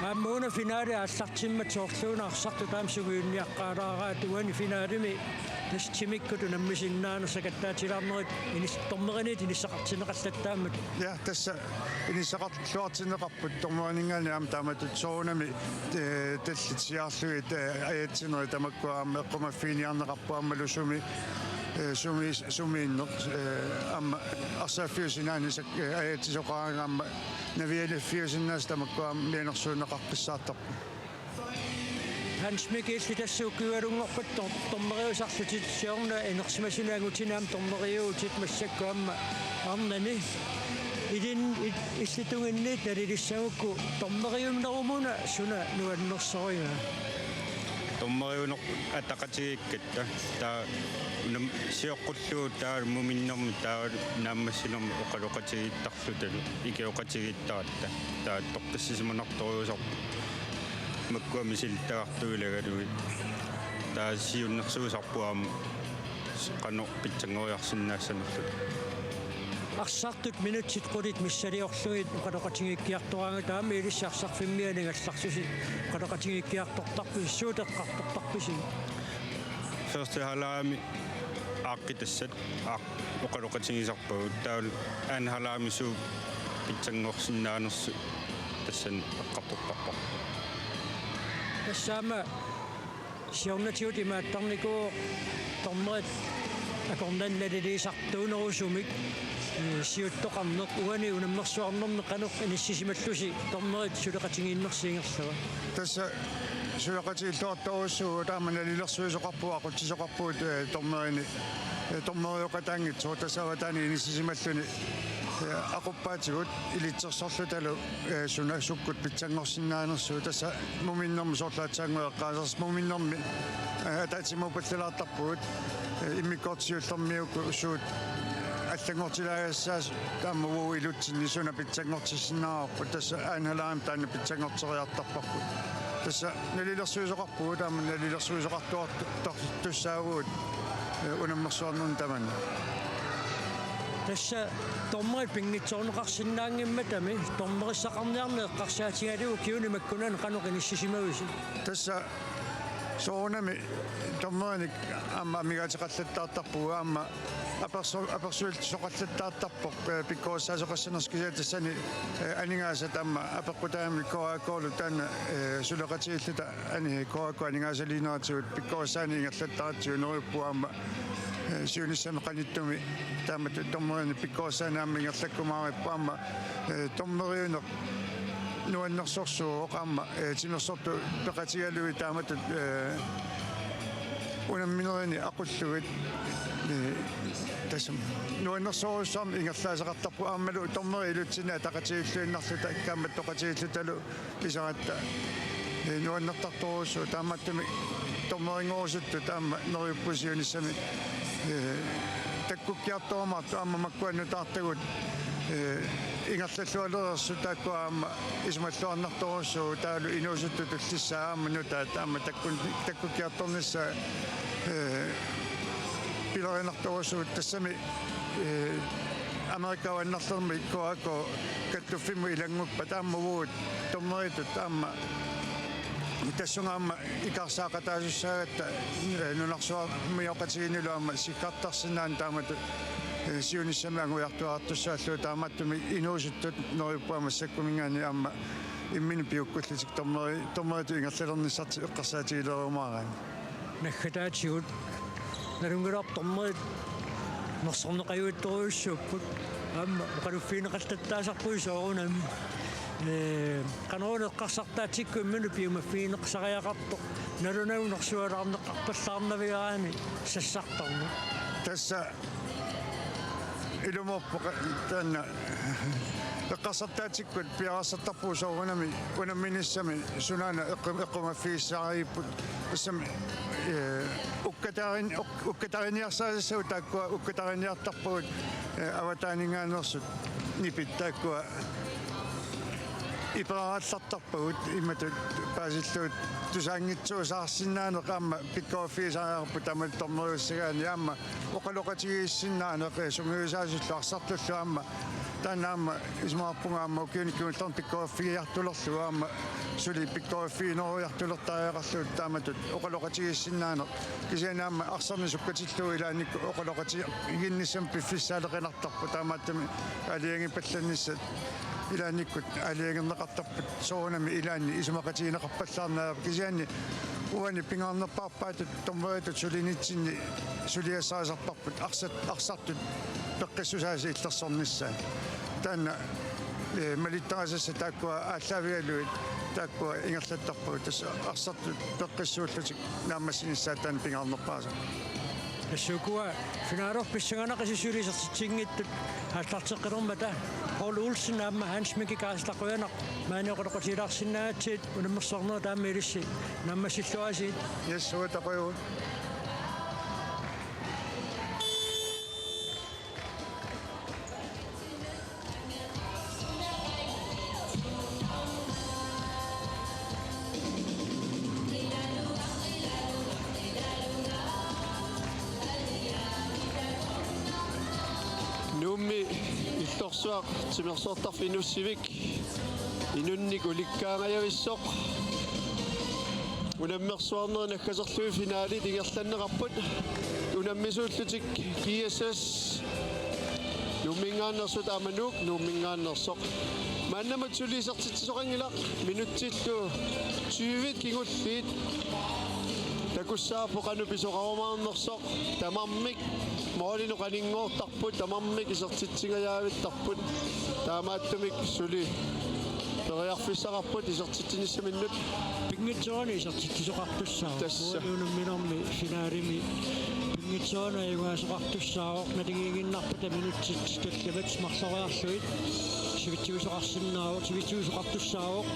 Aamma una finale aallartimmat soorluuna arsartut taama sungiunniaqqaalaaraat uani finalemi Tassa timikkut unammisinnaaneq sakattaatilaarnerit inis-, dommerinit inissaqartinneqallattaammat. Ja, tassa inissaqarluartinneqarput dommerininngaanniit aamma taamatut soorunami, eh, tallit siaarlugit, eh, ajatsinerit tamakkua aamma eqqumaffiginiarneqarput aammalu sumi, eh, sumi, sumiinneq, eh, aamma arsaaffiup sinaani sak-, eh, ajatsisoqaraangat aamma navialiffiusinnaasut tamakkua aamma mianersuunneqaqqissaartarput. Hans Mikkelsen, tassa ukiualunngorpat dom-, dommeriusarlutit siorna inersimasuni angutini aamma dommeriuvutit massakkut aamma arnani. Ilin-, il-, illit tunginniit nalilissagukku dommeriunnerumuna suna nuannersorigaa? Dommeriuneq ataqatigiikkatta. Taava unam-, sioqqullugu taava muminnermi taava naammassinermi oqaloqatigiittarlutalu ikioqatigiittaratta. Taava toqqissisimanartorujussuuvoq makkua misilittagartuugaluit. Taava siunnersuusarpoq aamma qanoq pitsanngoriarsinnaassanerluta. Arsartut minutsit qulit missiliorlugit oqaloqatigiikkiartoraangata aamma ilissi arsarfimmiani ingerlarsusi oqaloqatigiikkiartortarpisi, suut eqqartortarpisi? Første halvlegimi aaqqitassat aaq-, oqaloqatigisarpagut, taavalu anden halvlegimi suut pitsanngorsinnaanersut tassani eqqartortarparput. Tassa aamma siornatigut imaattarnikuuvoq dommerit akornanni naliliisartuunerusumik, eh, siuttoqarneq, uani unammersuarnermi qanoq inissisimallusi dommerit suleqatigiinnersi ingerlava? Tassa suleqatigilluartorujussuuvoq, taama nalilersuisoqarpugut, aqutsisoqarpugut, eh, dommerinik, eh, dommerioqataanngitsoq, tassa avataani inissisimalluni, eh, aquppaatigut ilitsersorlutalu, eh, suna sukkut pitsanngorsinnaanersugut, tassa muminnermi soorlu aatsaannguaq eqqaasassat muminnermi, eh, ataatsimoorpallaartarpugut, eh, immikkoortoq siullermik uku suut allanngortilaagassaasut taama uagut ilutsinni suna pitsanngortissinnaavarput, tassa anden halvlegimi taanna pitsanngorteriartarparput. Tassa nalilersuisoqarpugut, taama nalilersuisoqartuartu-, tar-, tussaavugut, eh, unammersuarnerni tamanna. Tassa dommerit pinngitsoorneqarsinnaanngimmatami dommerissaqarniarneq eqqarsaatigalugu ukiuni makkunani qanoq inissisimavisi? Tassa soorunami dommerinik aamma amigaateqallattaartarpugut, aamma aperso-, apersuisoqallattaartarpoq, eh, pikkorissaasoqassanersoq, kisianni tassani, eh, aningaasat aamma apeqqutaammi K A K-lu taanna, eh, suleqatigiilluta ani-, K A K aningaasaliineratigut pikkorissaaneq ingerlattaratsigu, neriuppunga aamma, eh, siunissami qanittumi taamatut dommerinik pikkorissaaneq aamma ingerlakkumaaripput, aamma, eh, dommeriuneq nuannersorsuuvoq aamma, eh, timersortut peqatigalugit taamatut, eh, unamminerini aqullugit, eh, tassami nuannersorujussuarmik ingerlaasaqartarpugut, aammalu dommerit ilutsinni ataqatigiilluinnarluta, kaammattoqatigiillutalu pisaratta, eh, nuannertartorujussuuvoq, taamaattumik dommeringorusuttut aamma neriuppunga siunissami, eh, takkukkiartorumaartut aamma makkua nutaartagut, eh, ingerlallualereersut taakkua aamma isumalluarnartorujussuuvoq, taavalu inuusuttut tullissaat aamma nutaat aamma takkun-, takkukkiartornissaat, eh, pilerinartorujussuuvoq, tassami, eh, Amerikap avannarlermi K A K kattuffimmut ilannguppat aamma uagut dommeritut aamma tassunga aamma ikaarsaaqataasussaagatta, eh, nunarsuarmioqatigiinnilu aamma sikkartarsinnaaneq taamatut, eh, siunissami angujartuaartussaallugu, taamaattumik inuusuttut neriuppunga massakkumiingaanniit aamma imminnut piukkullutik dommeri-, dommeritut ingerlalernissartik eqqarsaatigilerumaaraanni. Naggataatigut nalunngilarput dommerit nersorneqajuittorujussuupput. Aamma oqaluffigineqallattaasarpugut soorunami. Ee, qanoruna eqqarsartaatsikkut imminut piumaffigineqasariaqartoq, nalunagu nersualaarneqarpallaarnaviaraanni sassartarneq. Tassa ilumoorpoq taanna eqqarsartaatsikkut piareersartarpugut soorunami unamminissami sunaana eqqu-, eqqumaffigissaariipput. Tassami, ee, ukkataarin-, uk-, ukkatariniarsaassasut taakkua ukkatariniartarpagut, ee, avataaninngaanneersut nipit taakkua iperaallartarpagut imatut paasillugu tusaanngitsuusaarsinnaaneq aamma pikkoriffigisariaqarpoq taamatut dommeriussagaanni, aamma oqaloqatigiissinnaaneq, ee, sungiusaasullu arsartullu aamma taanna aamma isumaqarpunga aamma ukiuni kingullerni pikkoriffigiartulerlugu aamma suli pikkoriffiginerujartulertariaqarlugu taamatut oqaloqatigiissinnaaneq. Kisianni aamma arsarneq sukkatillugu ilaannikkut oqaloqatigiinnissamut piffissaaleqinartarpoq, taamaattumik aalajangipallannissat ilaannikkut aalajangerneqartarput soorunami ilaanni isumaqatigineqarpallaarneq. Kisianni uani pingaarnerpaarpaatut dommeritut sulinitsinni suliassarisarparput arsat-, arsartut peqqissusaasa illersornissaat. Taanna, eh, malittarisassat taakkua aallaavigalugit taakkua ingerlattarpagut, tassa arsartut peqqissuullutik naammassinissaat taanna pingaarnerpaasaq. Tassa ukua finalerpassuit pissanganaqisut suli isertitsinngitsut aallarteqqilermata, Paul Olsen aamma Hans Mikki Kaasla, qujanaq maani oqaloqatigilaarsinnaagatsigit. Unammersuarnerit aamma ilissi naammassilluarisi. Yes, uanga taquagut. Nuummi illorsuaq timersortarfik Nuussivik inunnik ulikkaangajavissoq. Unammersuarnerit naggaserlugit finalit ingerlanneqarput. Unammisuullutik G S S Nuumminngaanneersut aamma Nuuk Nuumminngaanneersoq. Maannamut suli isertitsisoqanngilaq, minutsillu tyvit kingulliit takussavarput qanoq pisoqarumaarnersoq. Tamarmik målinut qaninngoortarput, tamarmik isertitsingajavittarput. Taamaattumik suli periarfissaqarput isertitsinissaminnut. Pinngitsoorani isertitsisoqartussaavoq. Tassa. Uani unamminermi finalimi pinngitsoorani ajugaasoqartussaavoq, naligiinnarpata minutsit tallimat marloriarlugit sivitsuisoqarsinnaavoq, sivitsuisoqartussaavoq.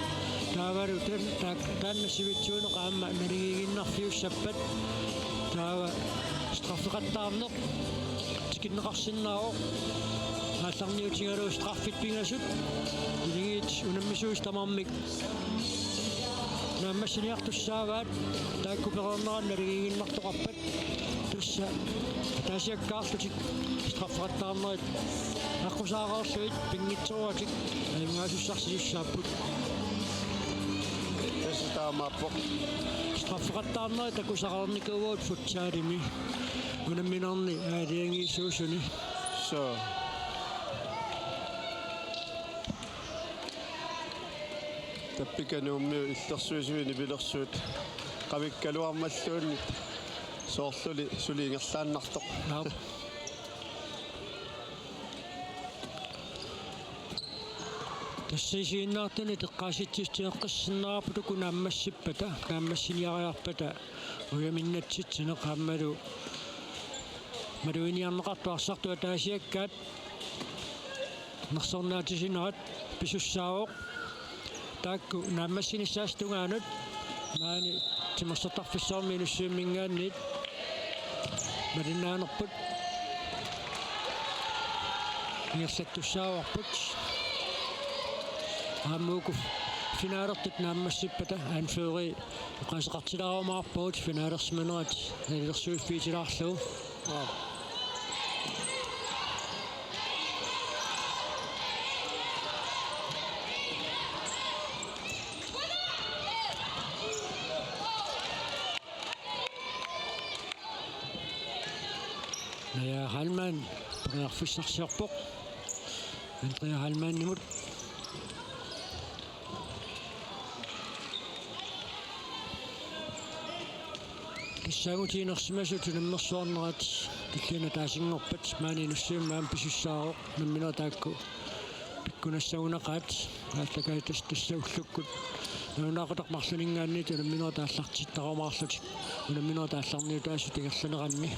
Taavalu tan-, taak-, taanna sivitsuineq aamma naligiinnarfiussappat taava straffeqattaarneq tikinneqarsinnaavoq. Aallarniutigalugu straffit pingasut, iligiit unammisuusut tamarmik naammassiniartussaavaat, taakku pereerneranni naligiinnartoqarpat. Tassa ataasiakkaarlutik straffeqattaarnerit aqqusaareerlugit pinngitsooratik ajugaasussarsiussaapput. Tassa taamaappoq. Straffeqattaarnerit takusaqarnikuuagut futsalimi unamminerni aalajangiisuusuni. Så. Tappika Nuummiut illersuisuini pilersuut qamikkaluarmalluunniit soorluli suli ingerlaannartoq. Aap. Tassa isiginnaartunik eqqaasitsissutigeqqissinnaarput uku naammassippata, naammassiniariarpata ujaminnatsitsineq aammalu maluginiarneqartut arsartut ataasiakkaat nersornaatisinerat pisussaavoq. Taakku naammassinissaasa tungaanut maani timersortarfissuarmi Inussivimminngaanniit malinnaanerput ingerlattussaavarput. Aamma uku finalertut naammassippata anføreri oqaaseqartilaarumaarpagut finalersimanerat nalilersuiffigilaarlugu. Naja Heilmann periarfissarsiorpoq. Andrea Heilmannimut. Tassa angutit inersimasut unammersuarnerat tulliani ataasinngorpat maani Inussivimmi aamma pisussaavoq, unamminerit taakku pikkunassagunaqaat. Aallakaatitassat tassa ullukkut nalunaaqutaq marlunninngaanniit unamminerit aallartittarumaarlutik, unamminerit aallarniutaasut ingerlaneranni.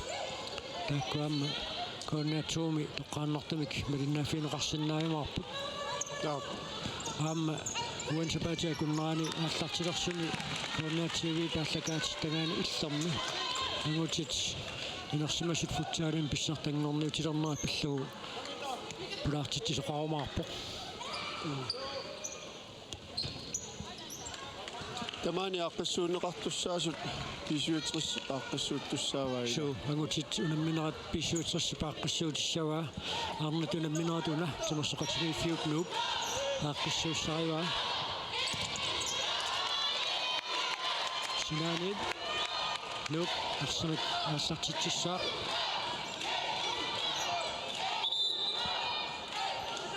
Taakku aamma K N R to-mi toqqaannartumik malinnaaffigineqarsinnaajumaarput. Taap. Aamma uani sapaatip akunnerani aallartilersuni K N R T V-p aallakaatitagaani Illermi angutit inersimasut futsalimi pissartanngorniutilernerat pillugu pulaartitsisoqarumaarpoq. Tamaani aaqqissuunneqartussaasut B syvogtres aaqqissuuttussaavaa. Suu, angutit unamminerat B syvogtres aaqqissuutissavaa. Arnat unamminerat una timersoqatigiiffiup Nuup aaqqissuussarivaa. Sinaaniit Nuuk arsamik aallartitsissaaq.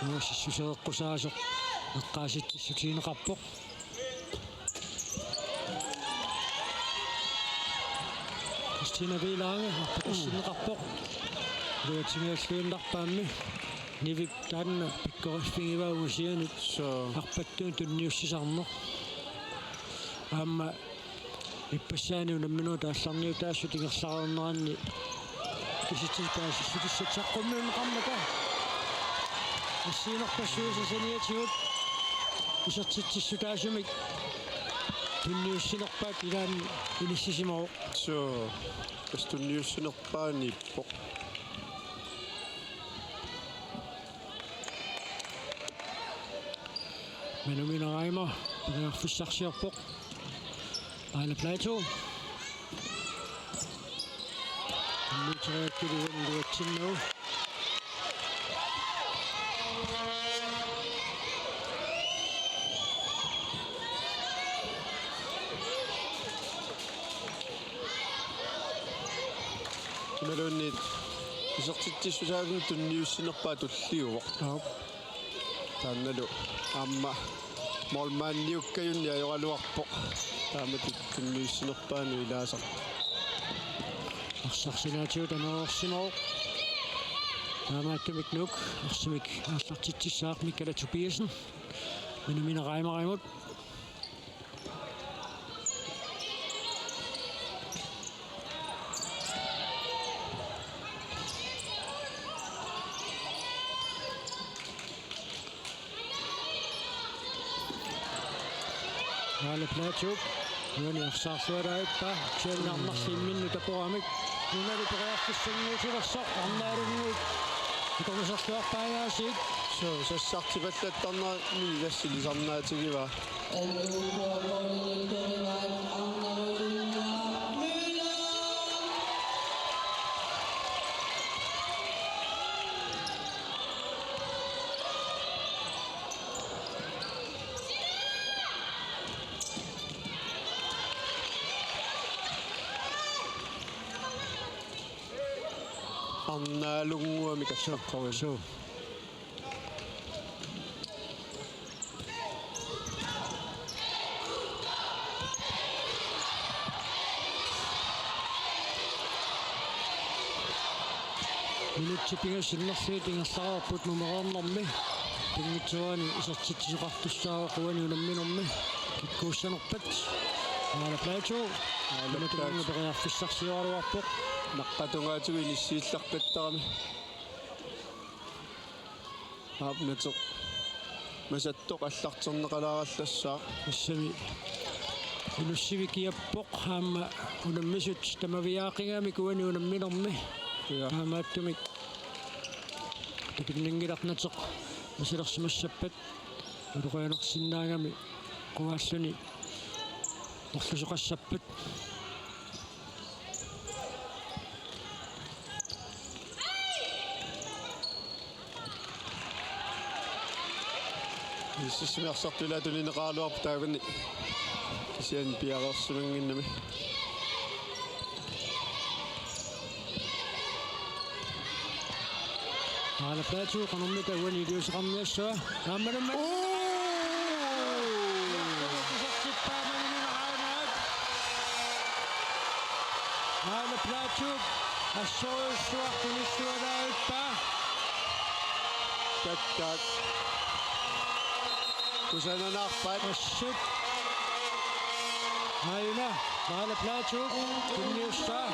Nuuk sissusereqqusaasoq eqqaasitsissutigineqarpoq. Christina Vilange arpattussinneqarpoq. Iluatsinngilluinnarpaammi Nivip taanna pikkoriffigivaa ungasianut. Suu. Arpattunik tunniussisarneq. Aamma ippassaani unamminerup aallarniutaasoq ingerlareerneranni kisitsisit paasissutissat saqqummiunneqarmata. Assigiinnarpassuisa saniatigut isertitsissutaasumik tunniussinerpaat ilaanni inissisimavoq. Suu, tassa tunniussinerpaaniippoq. Manumina Reimer periarfissarsiorpoq. Aala Plato. Tunniuteriakkillugu iluatsinnagu. Imaluunniit isertitsissusaasumik tunniussinerpaaq tulliuvoq. Aap. Taannalu aamma målmandiukkajunnik ajoraluarpoq. Taamatut tunniussinerpaanut ilaasartoq. Arsaq sinaatigut amerlanersimavoq. Taamaattumik Nuuk arsamik aallartitsissaaq. Mikkala Tobiassen. Manumina Reimerimut. Aala Plato. Uani arsaarlualaarpaa. Kisianni arnarli imminnut taporamik. Nunali periarfissannguutilersoq arnaalunnguit. Atorniarluarpaa aasiit. Suu, sassartipallattarnerani tassa ilisarnaatigivaa. Arnaalunnguamik assaqqaruit. Suu. Minutsit pingasut sinnerlugit ingerlareerput numeroornermi. Pinngitsoorani isertitsisoqartussaavoq uani unamminermi. Kikkuussanerpat. Aala Plato. Aala Plato. Periarfissarsioraluarpoq. Naqqatungaatigut inissiillaqqittarami. Aap, nateq masattoq aallarterneqalaarallassaaq. Tassami Inussivik kiappoq aamma unammisut tamaviaaqigamik uani unamminermi. Ja. Taamaattumik takunnaanngilaq nateq masilersimassappat. Ulorianarsinnaagami quaalluni orlusoqassappat. Inissimmi arsartulaat tunineqaraluarpoq taakkunani. Kisianni piareersimannginnami. Aala Plato qanormita uani iliuuseqarniassava. Aammalumma. Oo! Isertippaa Manumina Reimer. Aala Plato assorujussuaq tunillualaarpaa. Takkaat. Kusananaarpaat. Assut. Aajuna, Aala Plato tunniussaa.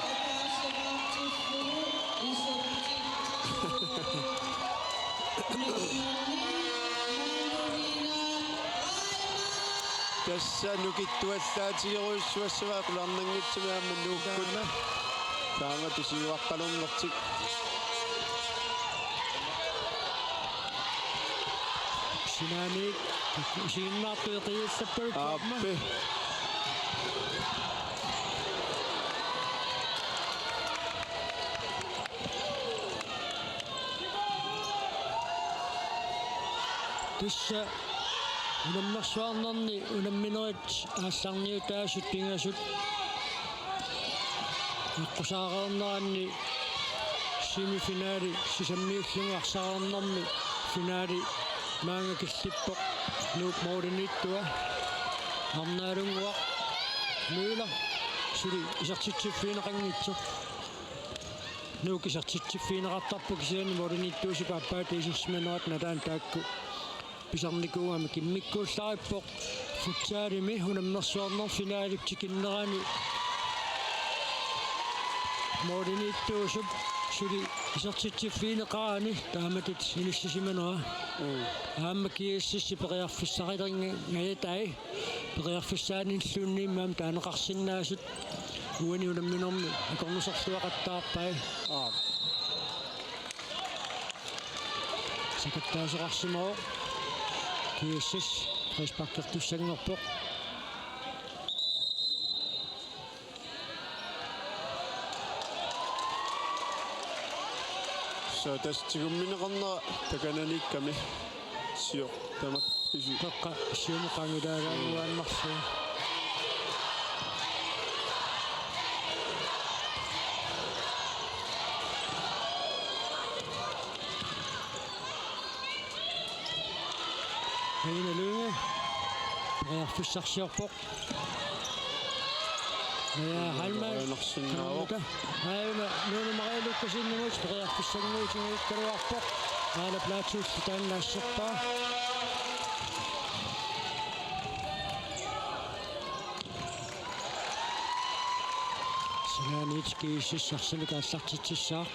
Tassa nukittuallaatigerujussuassavaat qularnanngitsumik aamma Nuukkut. Taama. Taamatut siuaqqalernertik. Sinaaniit isiginnaartut eqiassappagut. Aappi. Tassa Unammersuarnerni unamminerit aallarniutaasut pingasut. Eqqusaareerneranni semifinali sisammiullugu arsaarnermi finali maanga killippoq. Nuuk målimiittua. Arnaalunnguaq Møller suli isertitsiffigineqanngitsoq. Nuuk isertitsiffigineqartarpoq kisianni målimiittuusup aappaata isersimanerat nalaani taakku pisarnikuugamik immikkuullarippoq. Futsalimi unammersuarnermi finalip tikinnerani målimiittuusup suli isertitsiffigineqarani taamatut inissisimanera. Mm. Aamma G S S periarfissarinngajaatai periarfissaanilluunniit aamma taaneqarsinnaasut uani unamminermi akornuserluaqattaarpai. Aap. Sakattaasoqarsimavoq. G S S frisparkertussanngorpoq. So tassa tigummineqarnera takananiikkami. Sio tamak isi. Toqqa siumut qaangilaaraaruaannarsi. Aina Lynge periarfissarsiorpoq. Ja, Halman. Aina Lynge. Aina Nuunu Maria Lukasenimut periarfissanngortinngikkaluarpoq. Aana Plaatsullu taanna asserpaa. Sinaaniit G S S arsamik aallartitsissaaq.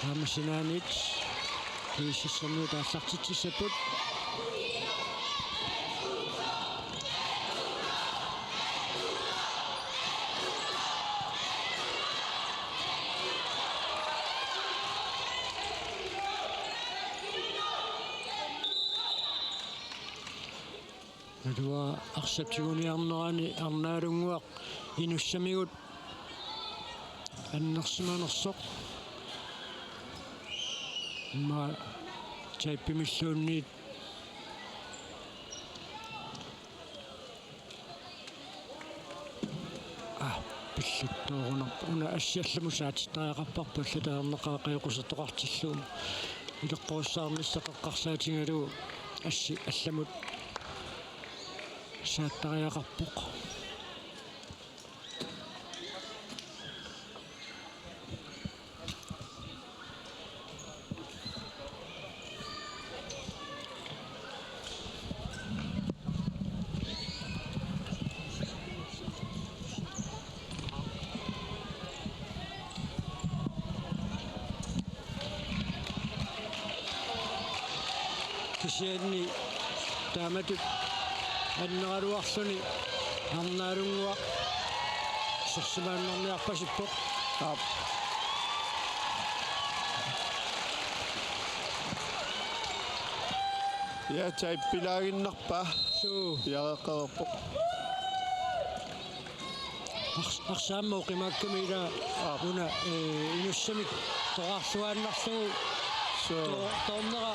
Aamma sinaaniit G S S-ermiut aallartitsissapput. Naluara arsap tiguniarnerani Arnaalunnguaq Inussamigut annersimanersoq. Immaqa tappimilluunniit. Ah, pilluttoorunar. Una assi allamut saatittariaqarparput allatut ajornaqaaq ajoqusertoqartillugu. Ileqqorissaarnissaq eqqarsaatigalugu assi allamut saattariaqarpoq. Kisianni taamatut anneraluarluni Arnaalunnguaq isersimaannarniarpasippoq. Aap. Ja, tappilaaginnarpaa. Suu. Piareeqqareerpoq. Ars-, arsaammi oqimaakkami ila. Aap. Una, eh, Inussamik toraarluaannarlugu. Suu. To-, toornera.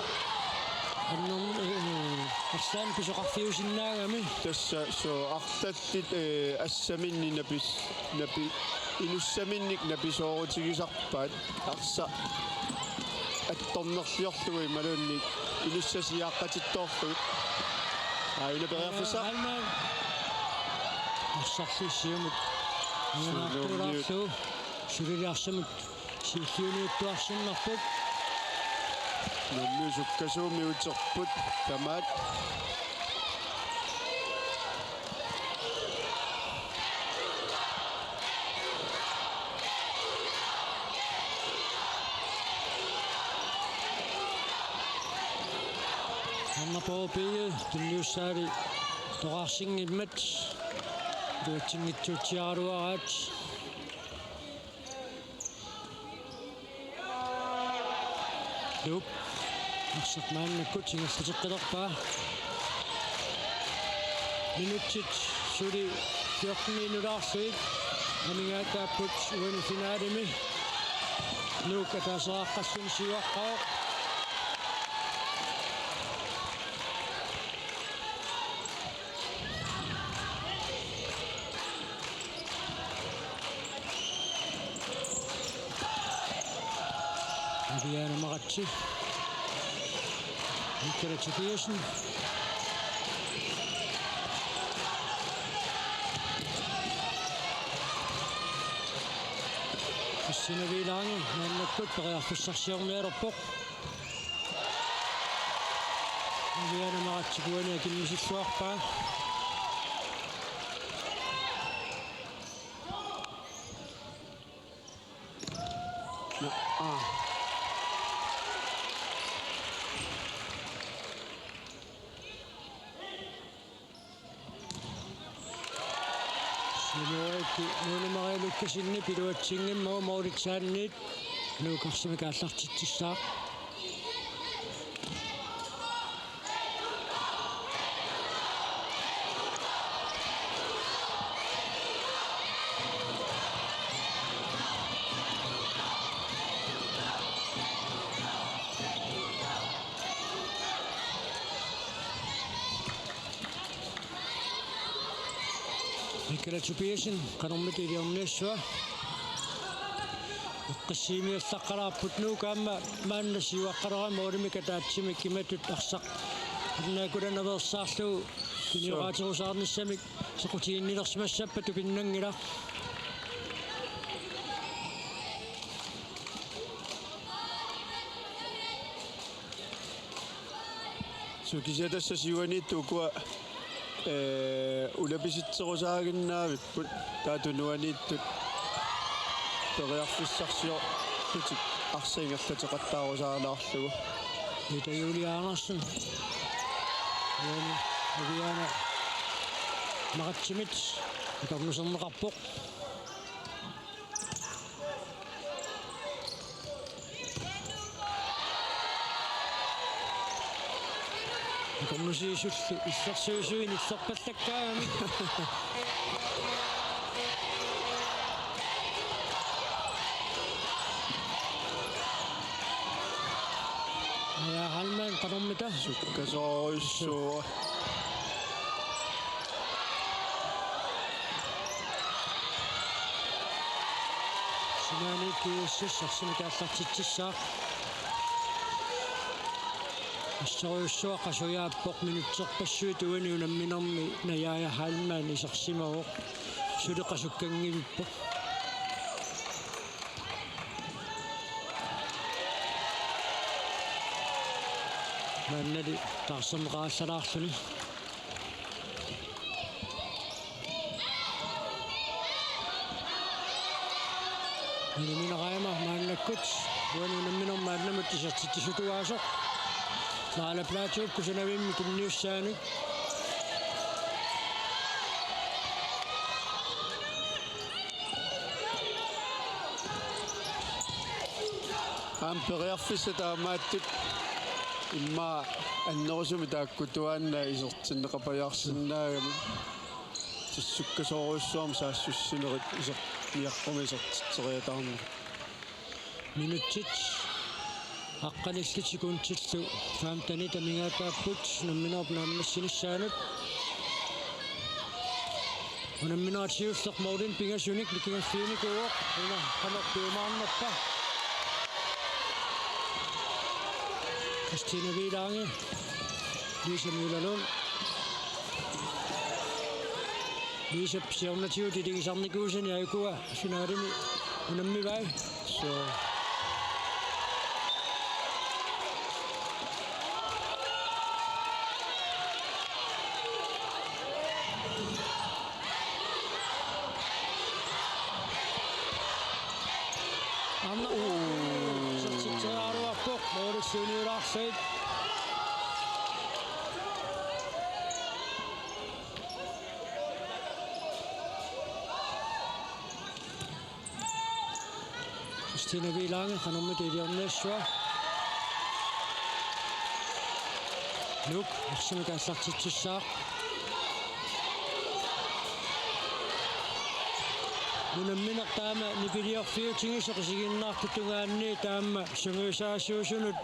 Annerm-, eh, arsaammi pisoqarfiusinnaagami. Tassa suu arlallit, eh, assaminnik napis-, napi-, Inussaminnik napisoorutigisarpaat. Arsaq attornerliorlugu imaluunniit Inussaq siaqqatittoorlugu. Aajuna periarfissaq. Halman. Arsarli siumut. Sunuummiut. Anganaartuulaarlugu. Sulili arsamut. Siulliuniuttuarsinnarput. Nuummiut sukkasuumik uterput. Tamaat. Arnarpooq B J tunniussaali toraarsinngimmat iluatsinngitsuutsiaraluaraat. Nuuk. Arsaq maannakkut ingerlateqqilerpaa. Minutsit suli fjorten nulaarsuit. Amigaataapput uani finalimi. Nuuk ataasiaqqalluni siuaqqavoq. Aviana Maratsi. Mikkela Tobiassen. Christina Viilaangi maannakkut periarfissarsiornialerpoq. Aviana Maratsi uani akimmisilluarpaa. Aa. Sinuaiki Nuuna Maria Lukkasenip iluatsinngimmagu målitsaanniit Nuuk arsamik aallartitsissaaq. Mikkela Tobiassen, qanormita iliorniassava. Eqqissiimiallaqqalaarput Nuuk aamma maanna siuaqqalerami målimik ataatsimik imatut arsaq. Annaakula naveersaarlugu pinioqaaterusaarnissamik sequtiginnilersimassappat tupinnanngilaq. Suu, kisianni tassa siuaniittut ukua, ee, ulapisitserusaaginnaavipput, taava tunuaniittut periarfissarsiorlutik arsaq ingerlateqattaarusaalaarlugu. Ida Julie Andersen. Uani Aviana Maratsimit atornuserneqarpoq. Atornusiisullu illersuisuinik illerpallakkaangamik. Aja Heilmann, qanormita? Sukkasoorujussuaq. Sinaaniit GSS arsamik aallartitsissaaq. Assorujussuaq qasujaappoq, minutserpassuit uani unamminermi Najaaja Heilmann isersimavoq. Suli qasukkanngivipput. Maannali taarserneqarallalaarluni. Unammineq aamma maannakkut uani unamminermi maannamut isertitsisutugaasoq. Maala Plaatsuup kusanavimmi tunniussaanik. Aamma periarfissat taamaattut immaqa annerusumik taakkutuaannaq isertinneqapajaarsinnaagami. Tassa sukkasoorujussuarmik saassussinerit iser-, niaqqumik isertitseriataarneq. Minutsit aqqanillit sekundillu femtenit amigaataapput unamminerup naammassinissaanut. Unamminerit siulleq målinik pingasunik nikingassiinikuuvoq, una qanoq piumaarnerpa. Christina Viilaangi, Lisa Møller Lund. Lisa siornatigut iligisarnikuusani ajukua finalimi unammivai. Suu. Aamma. Uu. Isertitseriaraluarpoq, målillu uniulaarlugu. Christina Viilaangi, qanormita iliorniassava? Nuuk arsamik aallartitsissaaq. Unammineq taama nipiliorfiutigisoq isiginnaartutut tungaanni taama sungiusaasuusunut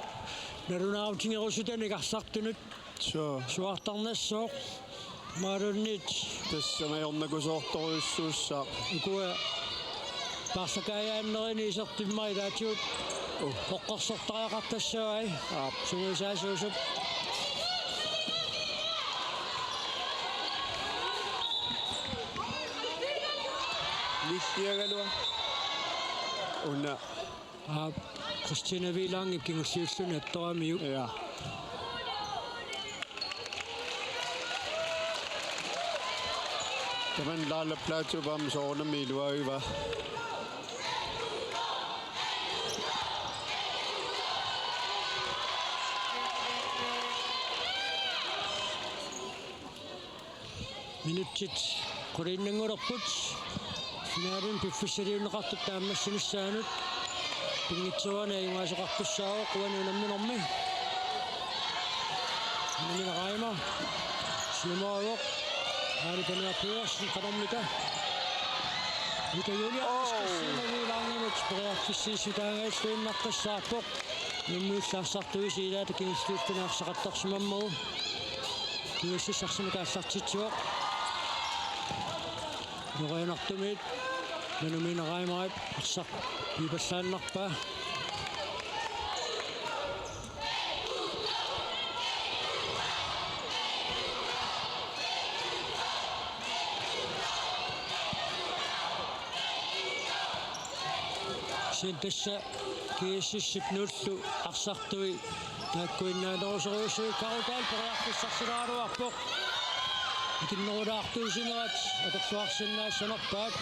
nalunaarutigerusutanik arsartunut. Suu. Suaartarnassaaq. Imaluunniit. Tassa ajornakusoortorujussuussaaq. Ukua paarsakaajaannerini isertimmata ilaatigut. Uh. Oqqorsortariaqartassavai. Aap. Sungiusaasuusup. Nilliagaluaq. Una. Aap, Christina Vilangip kingulliulluni attoramiuk. Ja. Tamanna Laila Platou aamma soorunami iluariva. Minutsit quliinnanngulerput. Finalimi piffissaliunneqartup naammassinissaanut pinngitsoorani ajugaasoqartussaavoq uani unamminermi. Unammineq Reimer. Siumoorpoq. Aali Panuaq Pedersen qanormita. Mika Julia. Oh. Christina Vilangimut periarfissiissutaangajalluinnartussaavoq. Nuummiut arsartuisa ilaata kingulliulluni arsaqattarsimammagu. Kingulleq arsamik aallartitsivoq. Norianartumit. Unammineq Reimerip arsaq piipallaannarpaa. Kisianni tassa G S S-ip Nuullu arsartui taakkuinnaanerusorujussuit. Karutaal periarfissarsilaaraluarpoq. Ikinnerulaartuusinerat atorluarsinnaassanerpaat.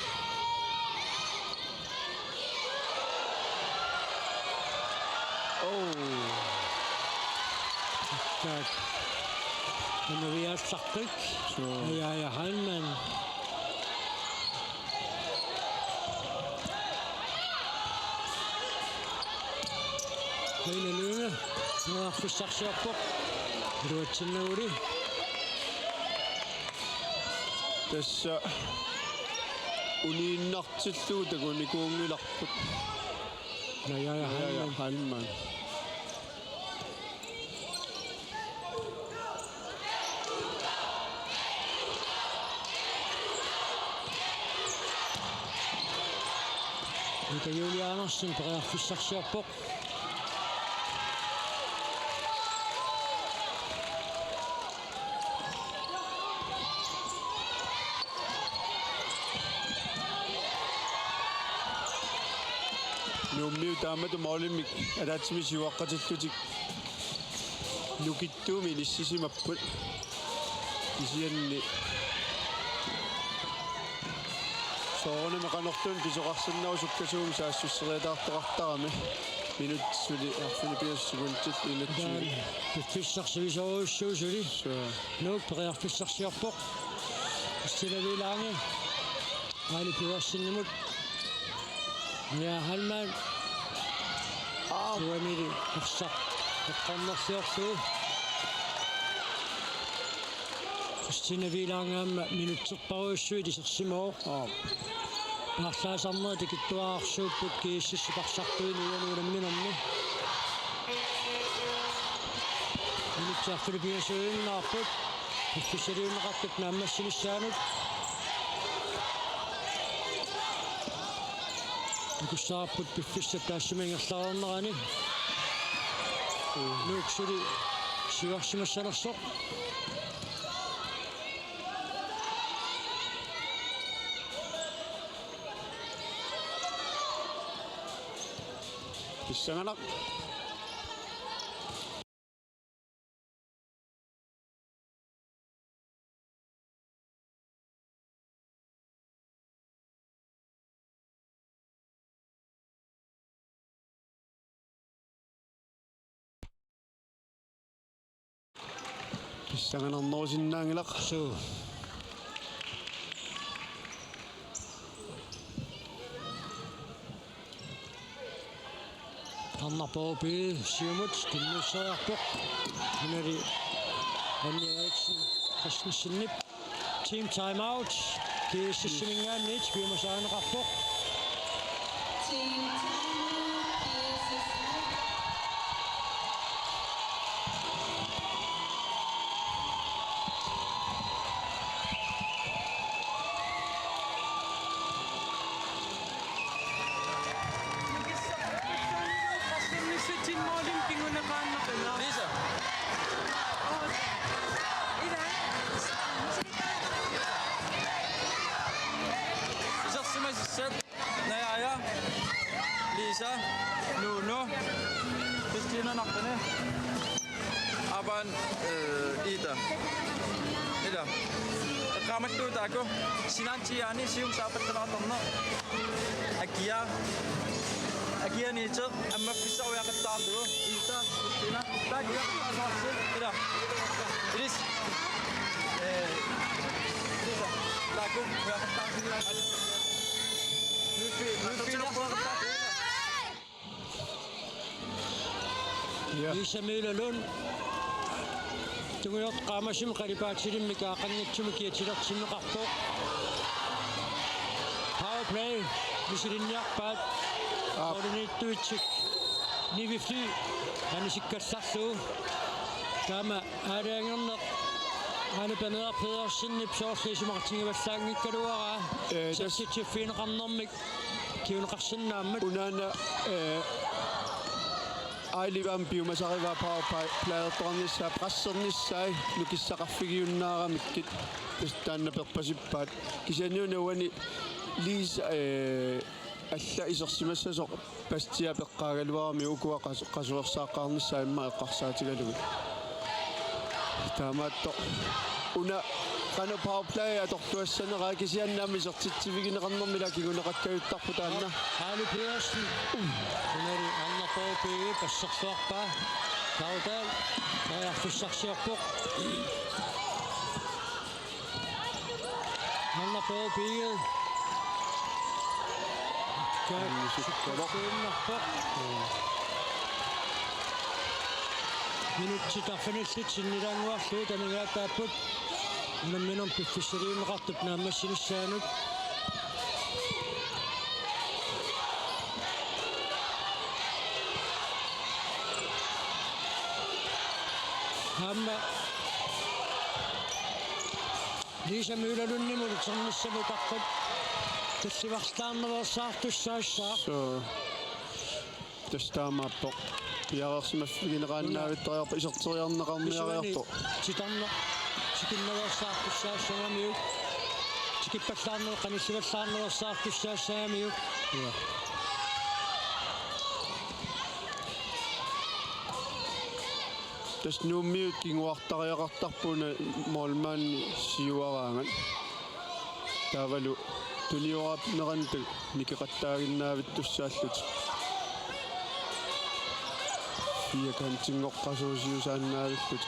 Oh. Taak. Anaviassartik. Suu. Ja, ja, Heilmann. Heine Lynge, periarfissarsiorpoq. Iluatsinnaguli. Tassa uniinnartillugu takunikuunngilarput. Ja, ja, ja, Heilmann. Heilmann. Mika Julia Andersen periarfissarsiorpoq. Nuummiut taamatut målimik ataatsimik siuaqqatillutik nukittuumik inissisimapput. Kisianni soorunami qanorluunniit pisoqarsinnaavoq sukkasuumik saassusseriataartoqartarami. Minutsit suli arfineq-pingasut sekundit enogtyve. Piffissaq sivisoorujussuuvoq suli. Suu. Nuuk periarfissarsiorpoq. Christina Villangi. Aali Pedersenimut. Ja, Heilmann. Aa. Uanili arsaq eqqornersiorlugu. Christina Villangi aamma minutserparujussuit isersimavoq. Aa. Paarlaasarnerit tikittuararsuupput G S S-ip arsartuini uani unamminermi. Minutsit arfineq-pingasuinnaapput. Piffissaliunneqartup naammassinissaanut. Takussavarput piffissap taassuma ingerlareernerani. Nuuk suli siuarsimassanersoq. Pissanganaq. Pissanganarnerusinnaanngilaq. Suu. Arnarpoq Pedersen siumut tunniusseriarpoq. Unali Anja Eriksen Christensenip. Team timeout. G G S S-iminngaanniit piumasarineqarpoq. Lisa. Isersimasissat Najaja, Lisa, Nuno, Christina Nakkane. Aban, eh, Ida. Ida. Eqqaamallugu taakku. Sinaantiaani sium saappattalaartarneq. Akia. Akia Niitse. Ammaffissaq uiaqattaarlugu. Ida. Sina. Taakku uiaqattaarlugu. Ida. Ilis. Eh. Ida. Taakku uiaqattaarlugu. Nuuffi, nuuffi. Ja. Lisa Møller Lund. Tungujortoq qaammasumi qalipaatilimmik aaqqanngitsumik kiatilertinneqarpoq. Powerplay misilinniarpaat. Aap. Målimiittuitsik Nivi Fly anisikkallarlugu. Taama aalajangerneq Ane Paneeraq Pedersenip soorlu isumaqatigivallaanngikkaluaraa. Eh, tas- Sassitsiffigineqarnermik kinguneqarsinnaammat. Unaana, eh, Aili aamma piumasarivaa powerplayertoqarnissaa, pressernissaa nukissaqarfigiunnaaramikkit, tassa taanna perpasippaat. Kisianni una uani Lisa, eh, alla isersimassasoq Bastia peqqaagaluarami ukua qas-, qasuersaaqqaarnissaa immaqa eqqarsaatigalugit. Taamaattoq una qanoq powerplay atortuassaneraa, kisianni aamma isertitsivigineqarnermi ila kinguneqakkajuttarpoq taanna. Aali Pedersen. Unali Arnarpooq P G passersuarpaa. Laudal. Periarfissarsiorpoq. Arnarpooq P G. Ka-, sukkaluarnarpoq. Minutsit arfinillit sinnilaannguarlugit amigaataapput. Unamminermi piffissaliunneqartup naammassinissaanut. Aamma Lisa Møller Lundimut uternissamut taqqut tallivarlaarnaveersaartussaassaaq. Suu. Tassa taamaappoq. Piareersimaffigineqaannaavittoriarpoq, iserteriarneqarniariartoq. Titarneq tikinnaveersaartussaassagamiuk. Tikippallaarneq qanillivallaarnaveersaartussaassagamiuk. Ja. Tassa Nuummiut kinguartariaqartarput una målmandi siuaraangat. Taavalu tuniorarnerannut nikeqattaaginnaavittussaallutik. Fire kantinngoqqasuusiusaannaavillutik.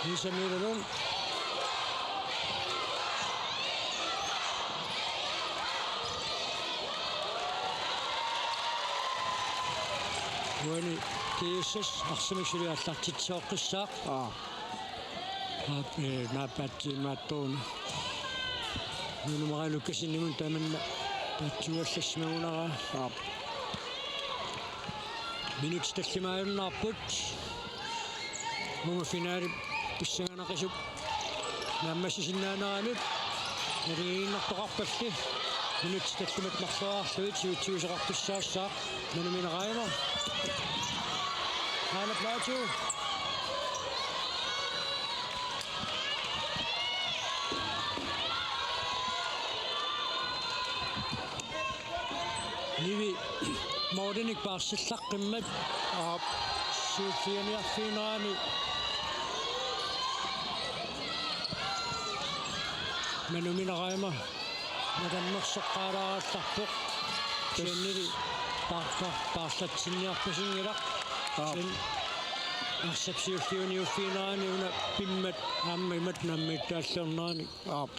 Lisa Møller Lund. Uani G S S arsamik suli aallartitsooqqissaaq. Aa. Aap, eh, naapaatsi imaattuuna. Nunumaralu kasinnimun tamanna paatsuallasmagunara. Aap. Minutsit tallimaajunnaarput. Uunga finale pissanganaqisup naammassisinnaaneranut naligiinnartoqarpalli. Minutsit tallimat marloriarlugit siutsiuseqartussaassaaq. Manumina Reimer. Aana Plato. Nivi målinik paarsillaqqimmat. Aap. Siullianiarfiginerani. Manumina Reimer. Natannersoqqaalaarallarpoq. Tassa. Kisiannili pa-, pa-, paarlatsinniarpasinngilaq. Aap. Kisianni arsap siulliuniuffiginerani una pimmat aamma imatut naammagittaalliornerani. Aap.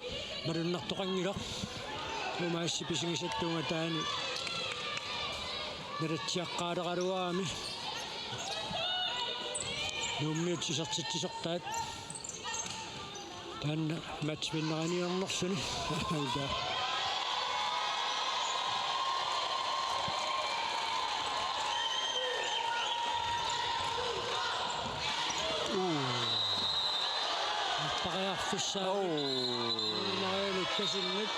Malunnartoqanngilaq. Uuma assi pisigisattuunga taani nalatsiaqqaaleraluarami. Nuummiut isertitsisortaat. Taanna match vinneriniarnerluni. Ila. Uu. Appariarfissaa. Uu. Marianne Lukkasenip.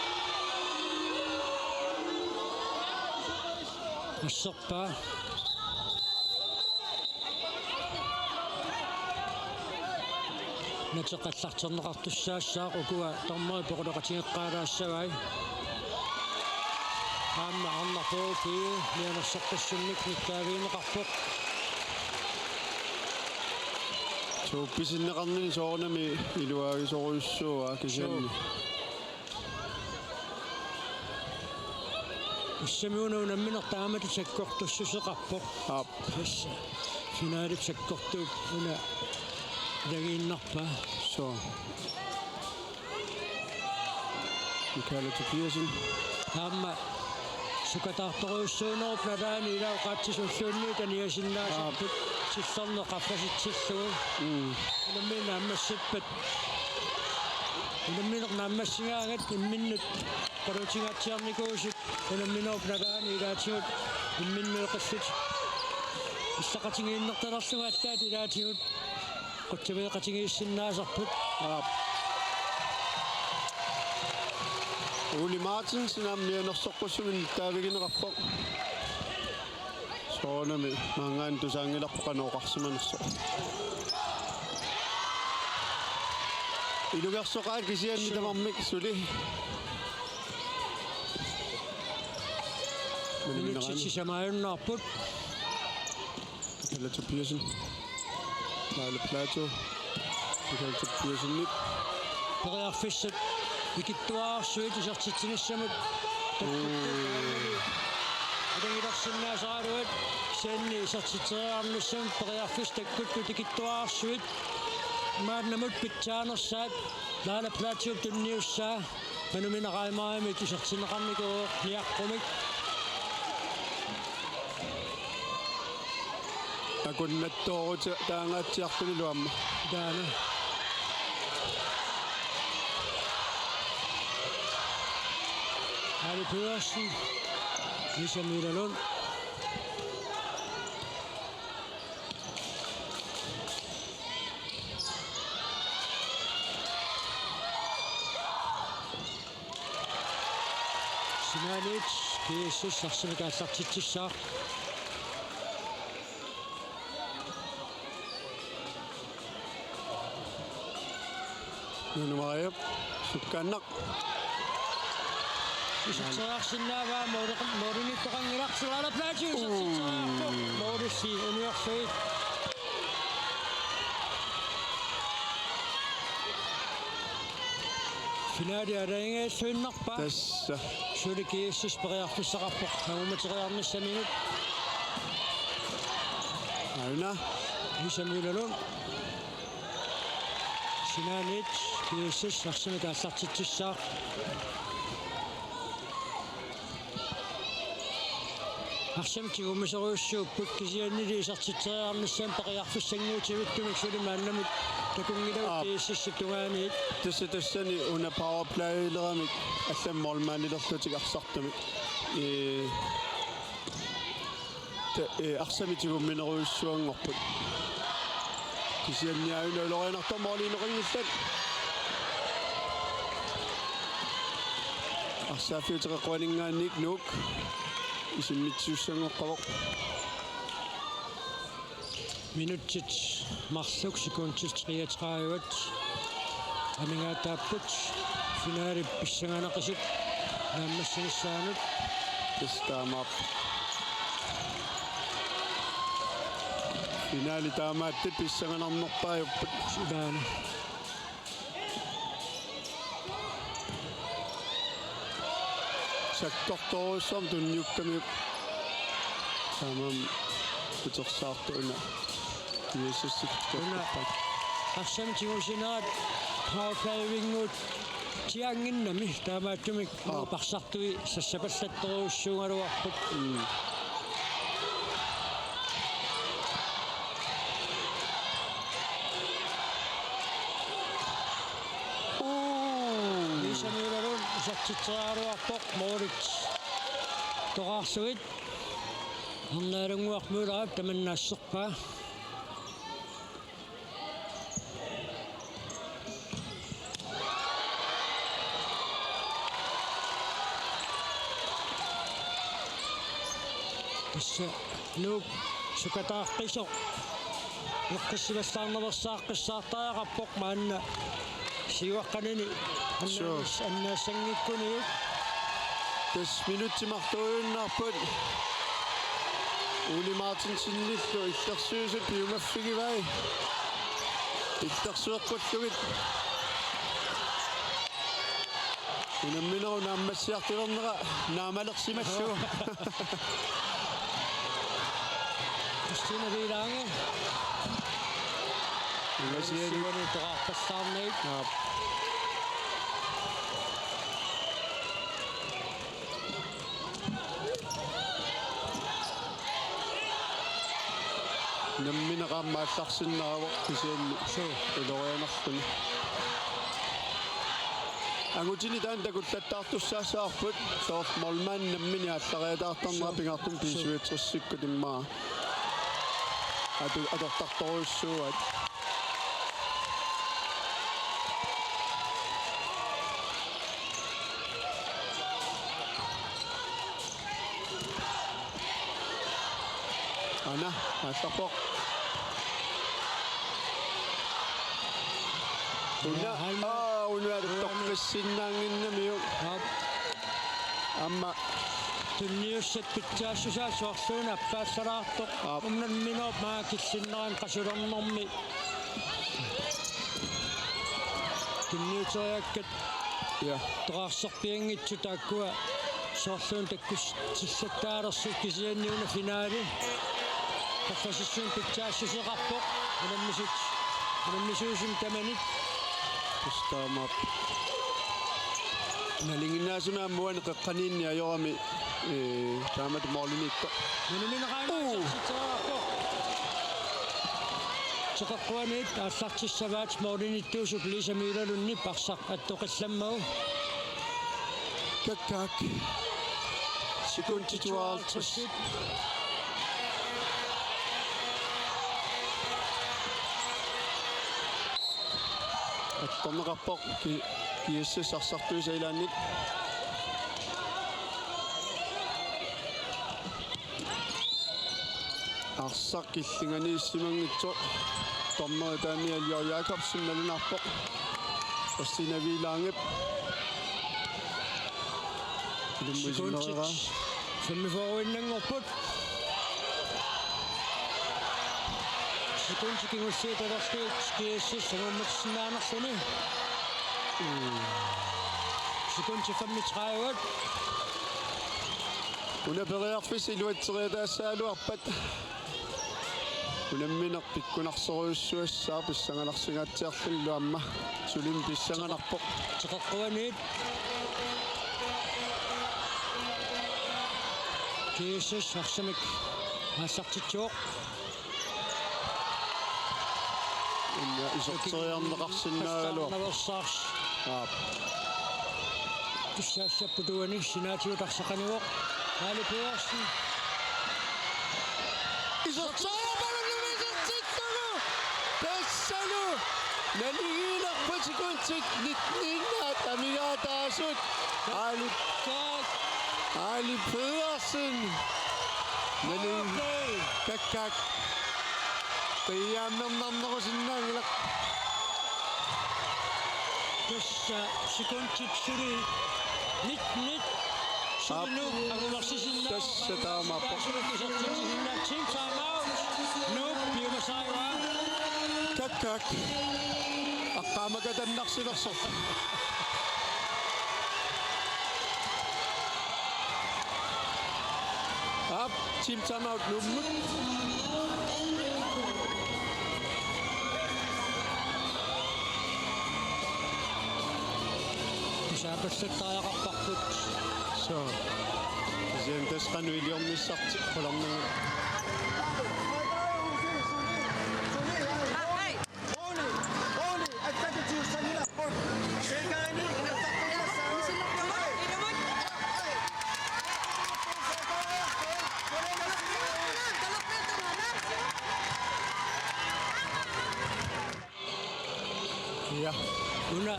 Asserpaa. Nateqqallarterneqartussaassaaq, ukua dommeri pequtaqatigeqqaalaassavai. Aamma Arnarpuu B mianersoqqussummik nittaavigineqarpoq. Tuuppisinneqarnini soorunami iluaagisorujussuuaa kisianni. Suu. Ussami una unammineq taamatut sakkortussuseqarpoq. Aap. Tassa finalip sakkortuup una ilagiinnarpaa. Suu. Michaela Tobiassen. Aamma sukataartorujussuunerup nalaani ilaa oqaatsisulluunniit aniasinnaasarput. Aap. Tillerneq qaffasitsillugu. Mm. Unammineq naammassippat. Unammineq naammassigaangat imminnut oqaluutigaatsiarnikuusut unamminerup nalaani ilaatigut imminnut qillutik illaqatigiinnertalerlugu allaat ilaatigut qutsavigeqatigiissinnaasarput. Aap. Ole Martinsen aamma mianersoqqussummik nittaavigineqarpoq. Soorunami maanngaanniit tusaanngilarput qanoq oqarsimanersoq. Ilungersoqaat kisianni. Suu. Tamarmik suli. Minutsit sisamajunnaarput. Michaela Tobiassen. Laila Platou. Michaela Tobiassenip. Periarfissat ikittuararsuit isertitsinissamut. Mm. Atagilersinnaasaraluat kisianni isertitseriarnissamut periarfissat takkutut ikittuararsuit. Maannamut pitsaanersaat Laila Platoup tunniussaa. Manumina Reimerimit isertinneqarnikuuvoq niaqqumik. Akunnattoorut taangaatsiartunilu aamma. Taanna. Ali Pedersen. Lisa Møller Lund. Sinaaniit P S S arsamik aallartitsissaaq. Nunu Maria sukkaannaq. Iserteriarsinnaavaa måli-, målimiittoqanngilaq, Laila Platou iserteriarpoq. Målissi uniorfiit. Finali alagigaluinnarpaa. Tassa. Suli G S S periarfissaqarpoq. Amummateriarnissaminut. Aana. Lisa Møller Lund. Sinaaniit G S S arsamik aallartitsissaaq. Arsamik tigummisorujussuupput kisiannili isertitseriarnissamut periarfissannguutivittumik suli maannamut takunngilagut. Aap. G S S-ip tungaaniit. Tassa tassani una powerplayleramik allamik målmandilerlutik arsartumik. Ee, ta-, ee, arsamik tigumminerujussuanngorput. Kisianni aajuna ulorianartormat målinik inoqanngillat. Arsaaffiup teqeqquaninngaanniit Nuuk isimmitsisussanngorpavoq. Minutsit marluk sekundit treogtredive amigaataapput finalip pissanganaqisut naammassinissaanut. Tassa taamaappoq. Finali taamaattut pissanganarnerpaajupput. Silaana. Sakkortoorujussuarmik tunniukkamiuk. Taamaammat utersaartoq una. G S S-ip. Una. Arsamik tigusinerat powerplayvinnguuttiaannginnami taamaattumik. Aap. Parsartui sassapallattorujussuugaluarput. Mm. Satsitseriaraluarpoq, målit toqqarsuit. Arnaalannguaq Møllerip tamanna asserpaa. Tassa Nuuk sukataaqqisoq eqqissivallaarnaveersaaqqissaartariaqarpoq maanna siuaqqanini. Suu. Annaas-, annaassanngikkunik. Tassa minutsit marluujuinnarput. Ole Martinsenillu illersuisut piumaffigivai. Illersueqqullugit. Unamminerup naammassiartulernera naamalersimallugu. Christina Vilange. Ungasiani. Siuani toqqarpallaarnagit. Aap. Nammineq aamma aallarsinnaavoq kisianni. Suu. Ilorianarluni. Angutini taanna takullattaartussaassavarput, soorlu målmandi nammineq aallariataartarnera. Suu. Pingaartumik B syvogtresikkut immaqa atu-, atortartorujussuuaat. Aana, aallarpoq. Una, ja, Halma. Aa, una. Una. Toqqissinnaannginnamiuk. Aap. Aamma. Tunniussat pitsaassusaat soorluuna appaassalaartoq. Aap. Unamminerup maanga killinnerani qasulernermi. Tunniuteriakkat. Ja. Toqqarserpianngitsut taakkua soorluuna takkussillattaalersoq kisianni una finaali. Qaffasissummik pitsaassuseqarpoq. Unammisut. Unammisuusut tamanit. Tassa taamaappoq. Nalinginnaasumik aamma uani qeqqaniinni ajorami, ee, taamatut målimiittoq. Unammineq aamma. Uu. Isertitseriarpoq. Teqeqquaniit aallartissavaat målimiittuusup Lisa Møller Lundip arsaq attoqillammagu. Kakkaak. Sekundit tooghalvtreds. Attorneqarpoq G-, GSS arsartuisa ilaanni. Arsaq killinganiissimanngitsoq. Dommeri Daniel J. Jakobsen nalunarpoq. Christina Vilange. Ilummuisinnereeraa. Sekundit femogfyrre-innanngorput. Sekundit kingulliit taperluit GSS angummatsinnaanerluni. Mm. Sekundit femogtredive. Una periarfissaq iluatseriataassagaluarpat. Unammineq pikkunarsorujussuassaaq pissanganarsinngaatsiarlunilu aamma. Sulimi pissanganarpoq. Teqeqquaniit. GSS arsamik aallartitsivoq. Una iserteriarneqarsinnaagaluarpoq. Naveersaarsi. Aap. Tussaassappat uani sinaatigut arsaq anivoq. Aali Pedersen. Iserteriarpalunnu isertittugu. Tassalu. Naligiinnarput sekundit nitteninnaat amigaataasut. Aali. Aali Pedersen. Nali. Kakkaak. Qiiaammernaarnerusinnaanngilaq. Tassa sekundit suli nittenit. Suli Nuuk angumersisinnaavoq. Tassa taamaappoq. Isertitsisinnaavoq. Team timeout. Nuuk piumasarigaa. Kakkaak. Aqqaamaka tannarsilersoq. Aap, team timeout Nuummut. Saappallattariaqarparput. Soo. Kisianni tassa qanoq iliornissartik qularnanngilaq. Rolig, rolig, at det betyder sådan her. Sikkani, Una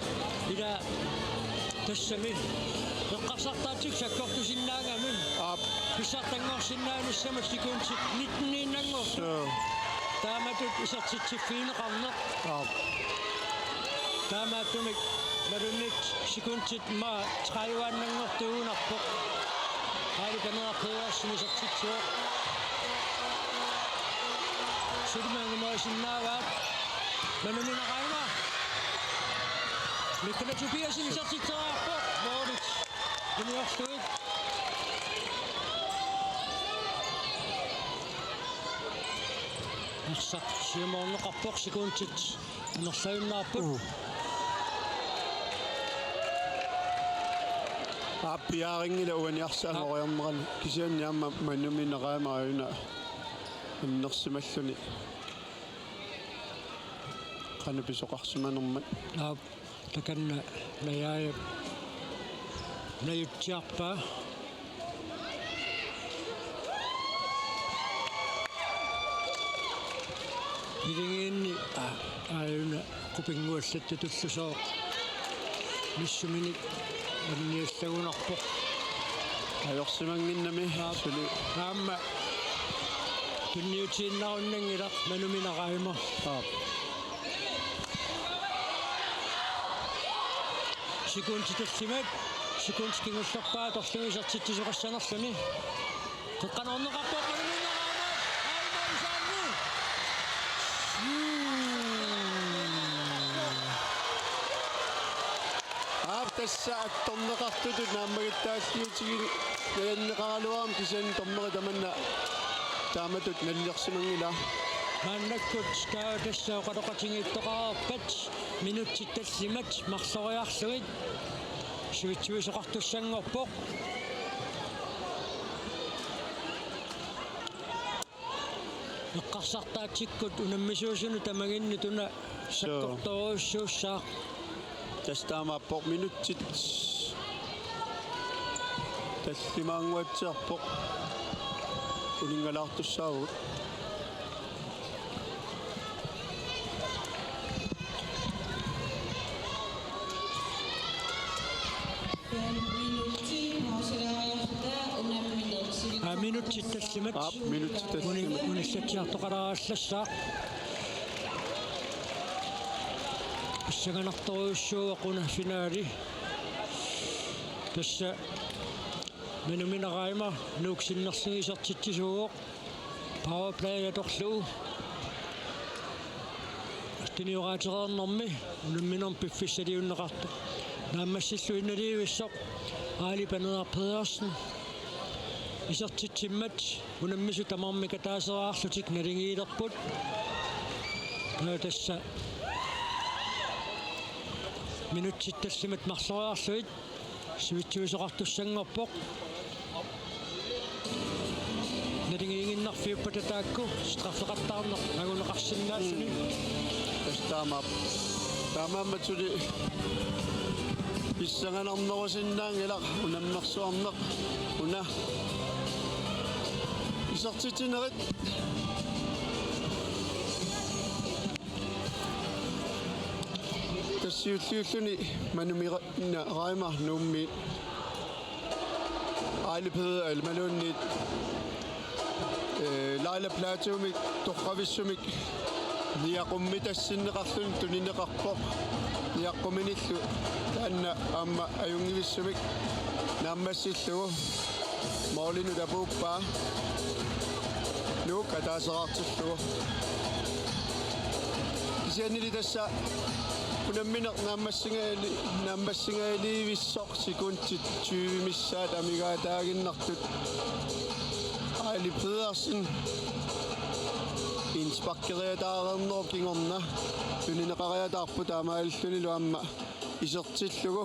ila tassami eqqarsartaatsikkut sakkortusinnaagami. Aap. Pissartanngorsinnaanissamut sekundit nitten iinnanngortoq. Joo. Taamatut isertitsiffigineqarneq. Aap. Taamaattumik malunnit sekundit immaqa tredive-innanngortuugunarpoq. Aali Paneeraq Pedersen isertitsivoq. Suli maannga moorsinnaavaat. Manumina Reimar. Mikkel Tobiassen isertitseriarpoq. Målit. Uniorluit. Arsaq siumoorneqarpoq, sekundit amerlajunnaarput. Uu. Aap, piareerngilaq uani arsaq angoriarnerani, kisianni aamma Manumina Reimar una annersimalluni qanoq pisoqarsimanermat. Aap. Takanna najaaja najutsiarpaa. Ilingiinni, aa, aajuna qupinnguallattutullusooq missuminik anniallagunarpoq. Ajorsimannginnami. Aap. Suli. Aamma tunniutiinnarunnanngilaq Manumina Reimar. Aap. Sekundit tallimat, sekundit kingullerpaat atorlugu isertitsisoqassanerluni. Qeqqanoorneqarpoq Manumina Reimar, aamma isaanni. Aap, tassa attorneqartutut naammagittaalliutigin-, najanneqaraluarami, kisianni dommeri tamanna taamatut nalilersimanngilaa. Maannakkut taava tassa oqaloqatigiittoqareerpat minutsit tallimat marloriarlugit sivitsuisoqartussanngorpoq. Eqqarsartaatsikkut unammisuusunut tamaginnit una. Suu. Sakkortoorujussuussaaq. Tassa taamaappoq, minutsit tallimaannguatsiarpoq uninngalaartussaavugut. Aa, minutsit tallimat. Aap, minutsit tallimat. Uni-, unillatsiartoqalaarallassaaq. Pissanganartorujussuuvoq una finaali. Tassa Manumina Reimar Nuuk sinnerlugit isertitsisuuvoq. Powerplay atorlugu. Tunioraatsereernermi unamminermi piffissaliunneqartoq. Naammassilluinnalivissoq Aali Paneeraq Pedersen. Isertitsimmat unammisut tamarmik ataaseraarlutik naligiilerput. Taava tassa minutsit tallimat marloriarlugit sivitsuisoqartussanngorpoq. Naligiiginnarfiuppata taakku straffeqattaarneq anguneqarsinnaalluni. Tassa taamaappoq. Taamaammat suli pissanganarnerusinnaanngilaq unammersuarneq una isertitsinerit. Tassa siulliulluni Manumina Reimar Nuummiit, Aali Peder-, imaluunniit, ee, Laila Platumik toqqavissumik niaqqumitassinneqarluni tunineqarpoq. Niaqquminillu taanna aamma ajunngivissumik naammassillugu. Målinut apuuppaa Nuuk ataaseraartillugu. Kisiannili tassa unammineq naammassingaali-, naammassingaaliivissoq sekundit tyve missaat amigaataaginnartut. Aali Pedersen indsparkeriataareernerup kingorna tunineqariataarpoq, taamaalillunilu aamma isertillugu.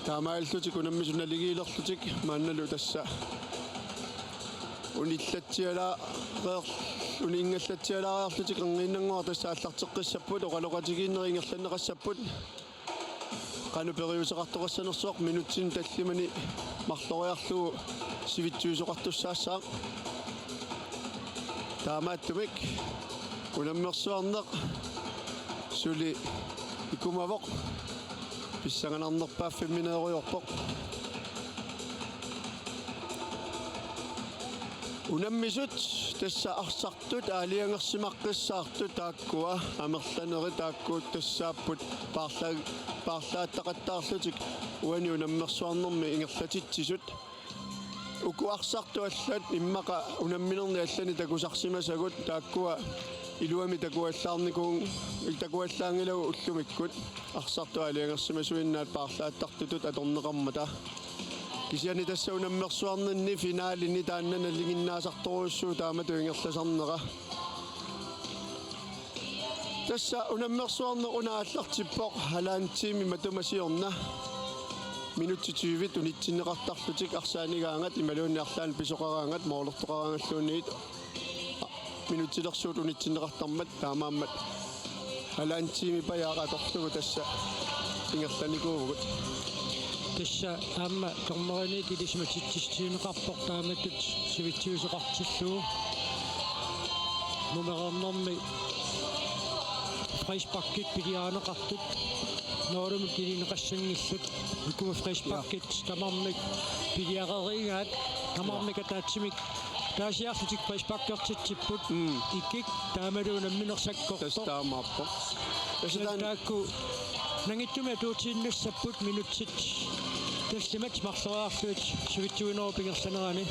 Taamaalillutik unammisut naligiilerlutik maannalu tassa unillatsialaareer-, uninngallatsialaareerlutik qerniinnannguaq tassa aallarteqqissapput, oqaloqatigiinnerit ingerlanneqassapput. Qanoq periuseqartoqassanersoq minutsini tallimani marloriarlugu sivitsuisoqartussaassaaq. Taamaattumik unammersuarneq suli ikumavoq. Pissanganarnerpaaffimmineerujoorpoq. Unammisut tassa arsartut aalajangersimaqqissaartut taakkua amerlanerit taakku tassaapput paarla-, paarlaattaqattaarlutik uani unammersuarnermi ingerlatitsisut. Uku arsartut allat immaqa unamminerni allani takusarsimasagut taakkua iluamik takuallaarnikuun-, takuallaanngilagut ullumikkut arsartut aalajangersimasuinnaat paarlaattartutut atorneqarmata. Kisianni tassa unammersuarninni finalini taanna nalinginnaasartorujussuuvoq taamatut ingerlasarnera. Tassa unammersuarneq una aallartippoq, halvanden time matuma siorna. Minutsit tyve unitsinneqartarlutik arsaanigaangat imaluunniit arlaannik pisoqaraangat, målertoqaraangalluunniit. Minutsilersuut unitsinneqartarmat taamaammat halvanden time pajaaq atorlugu tassa ingerlanikuuvugut. Tassa aamma dommeriniit ilisimatitsissutigineqarpoq taamatut sivitsuisoqartillugu. Numereernermi frisparkit piliarineqartut. Noorumik ilineqassanngillat. Ukua frisparkit tamarmik piliareerigaat, tamarmik ataatsimik ataasiarlutik frisparkertitsipput. Mm. Ikik taamalu unammineq sakkortoq. Tassa taamaappoq. Tassa taanna taakku nangitsumik atuutiinnassapput minutsit tallimat marloriarlugit sivitsuinerup ingerlanerani.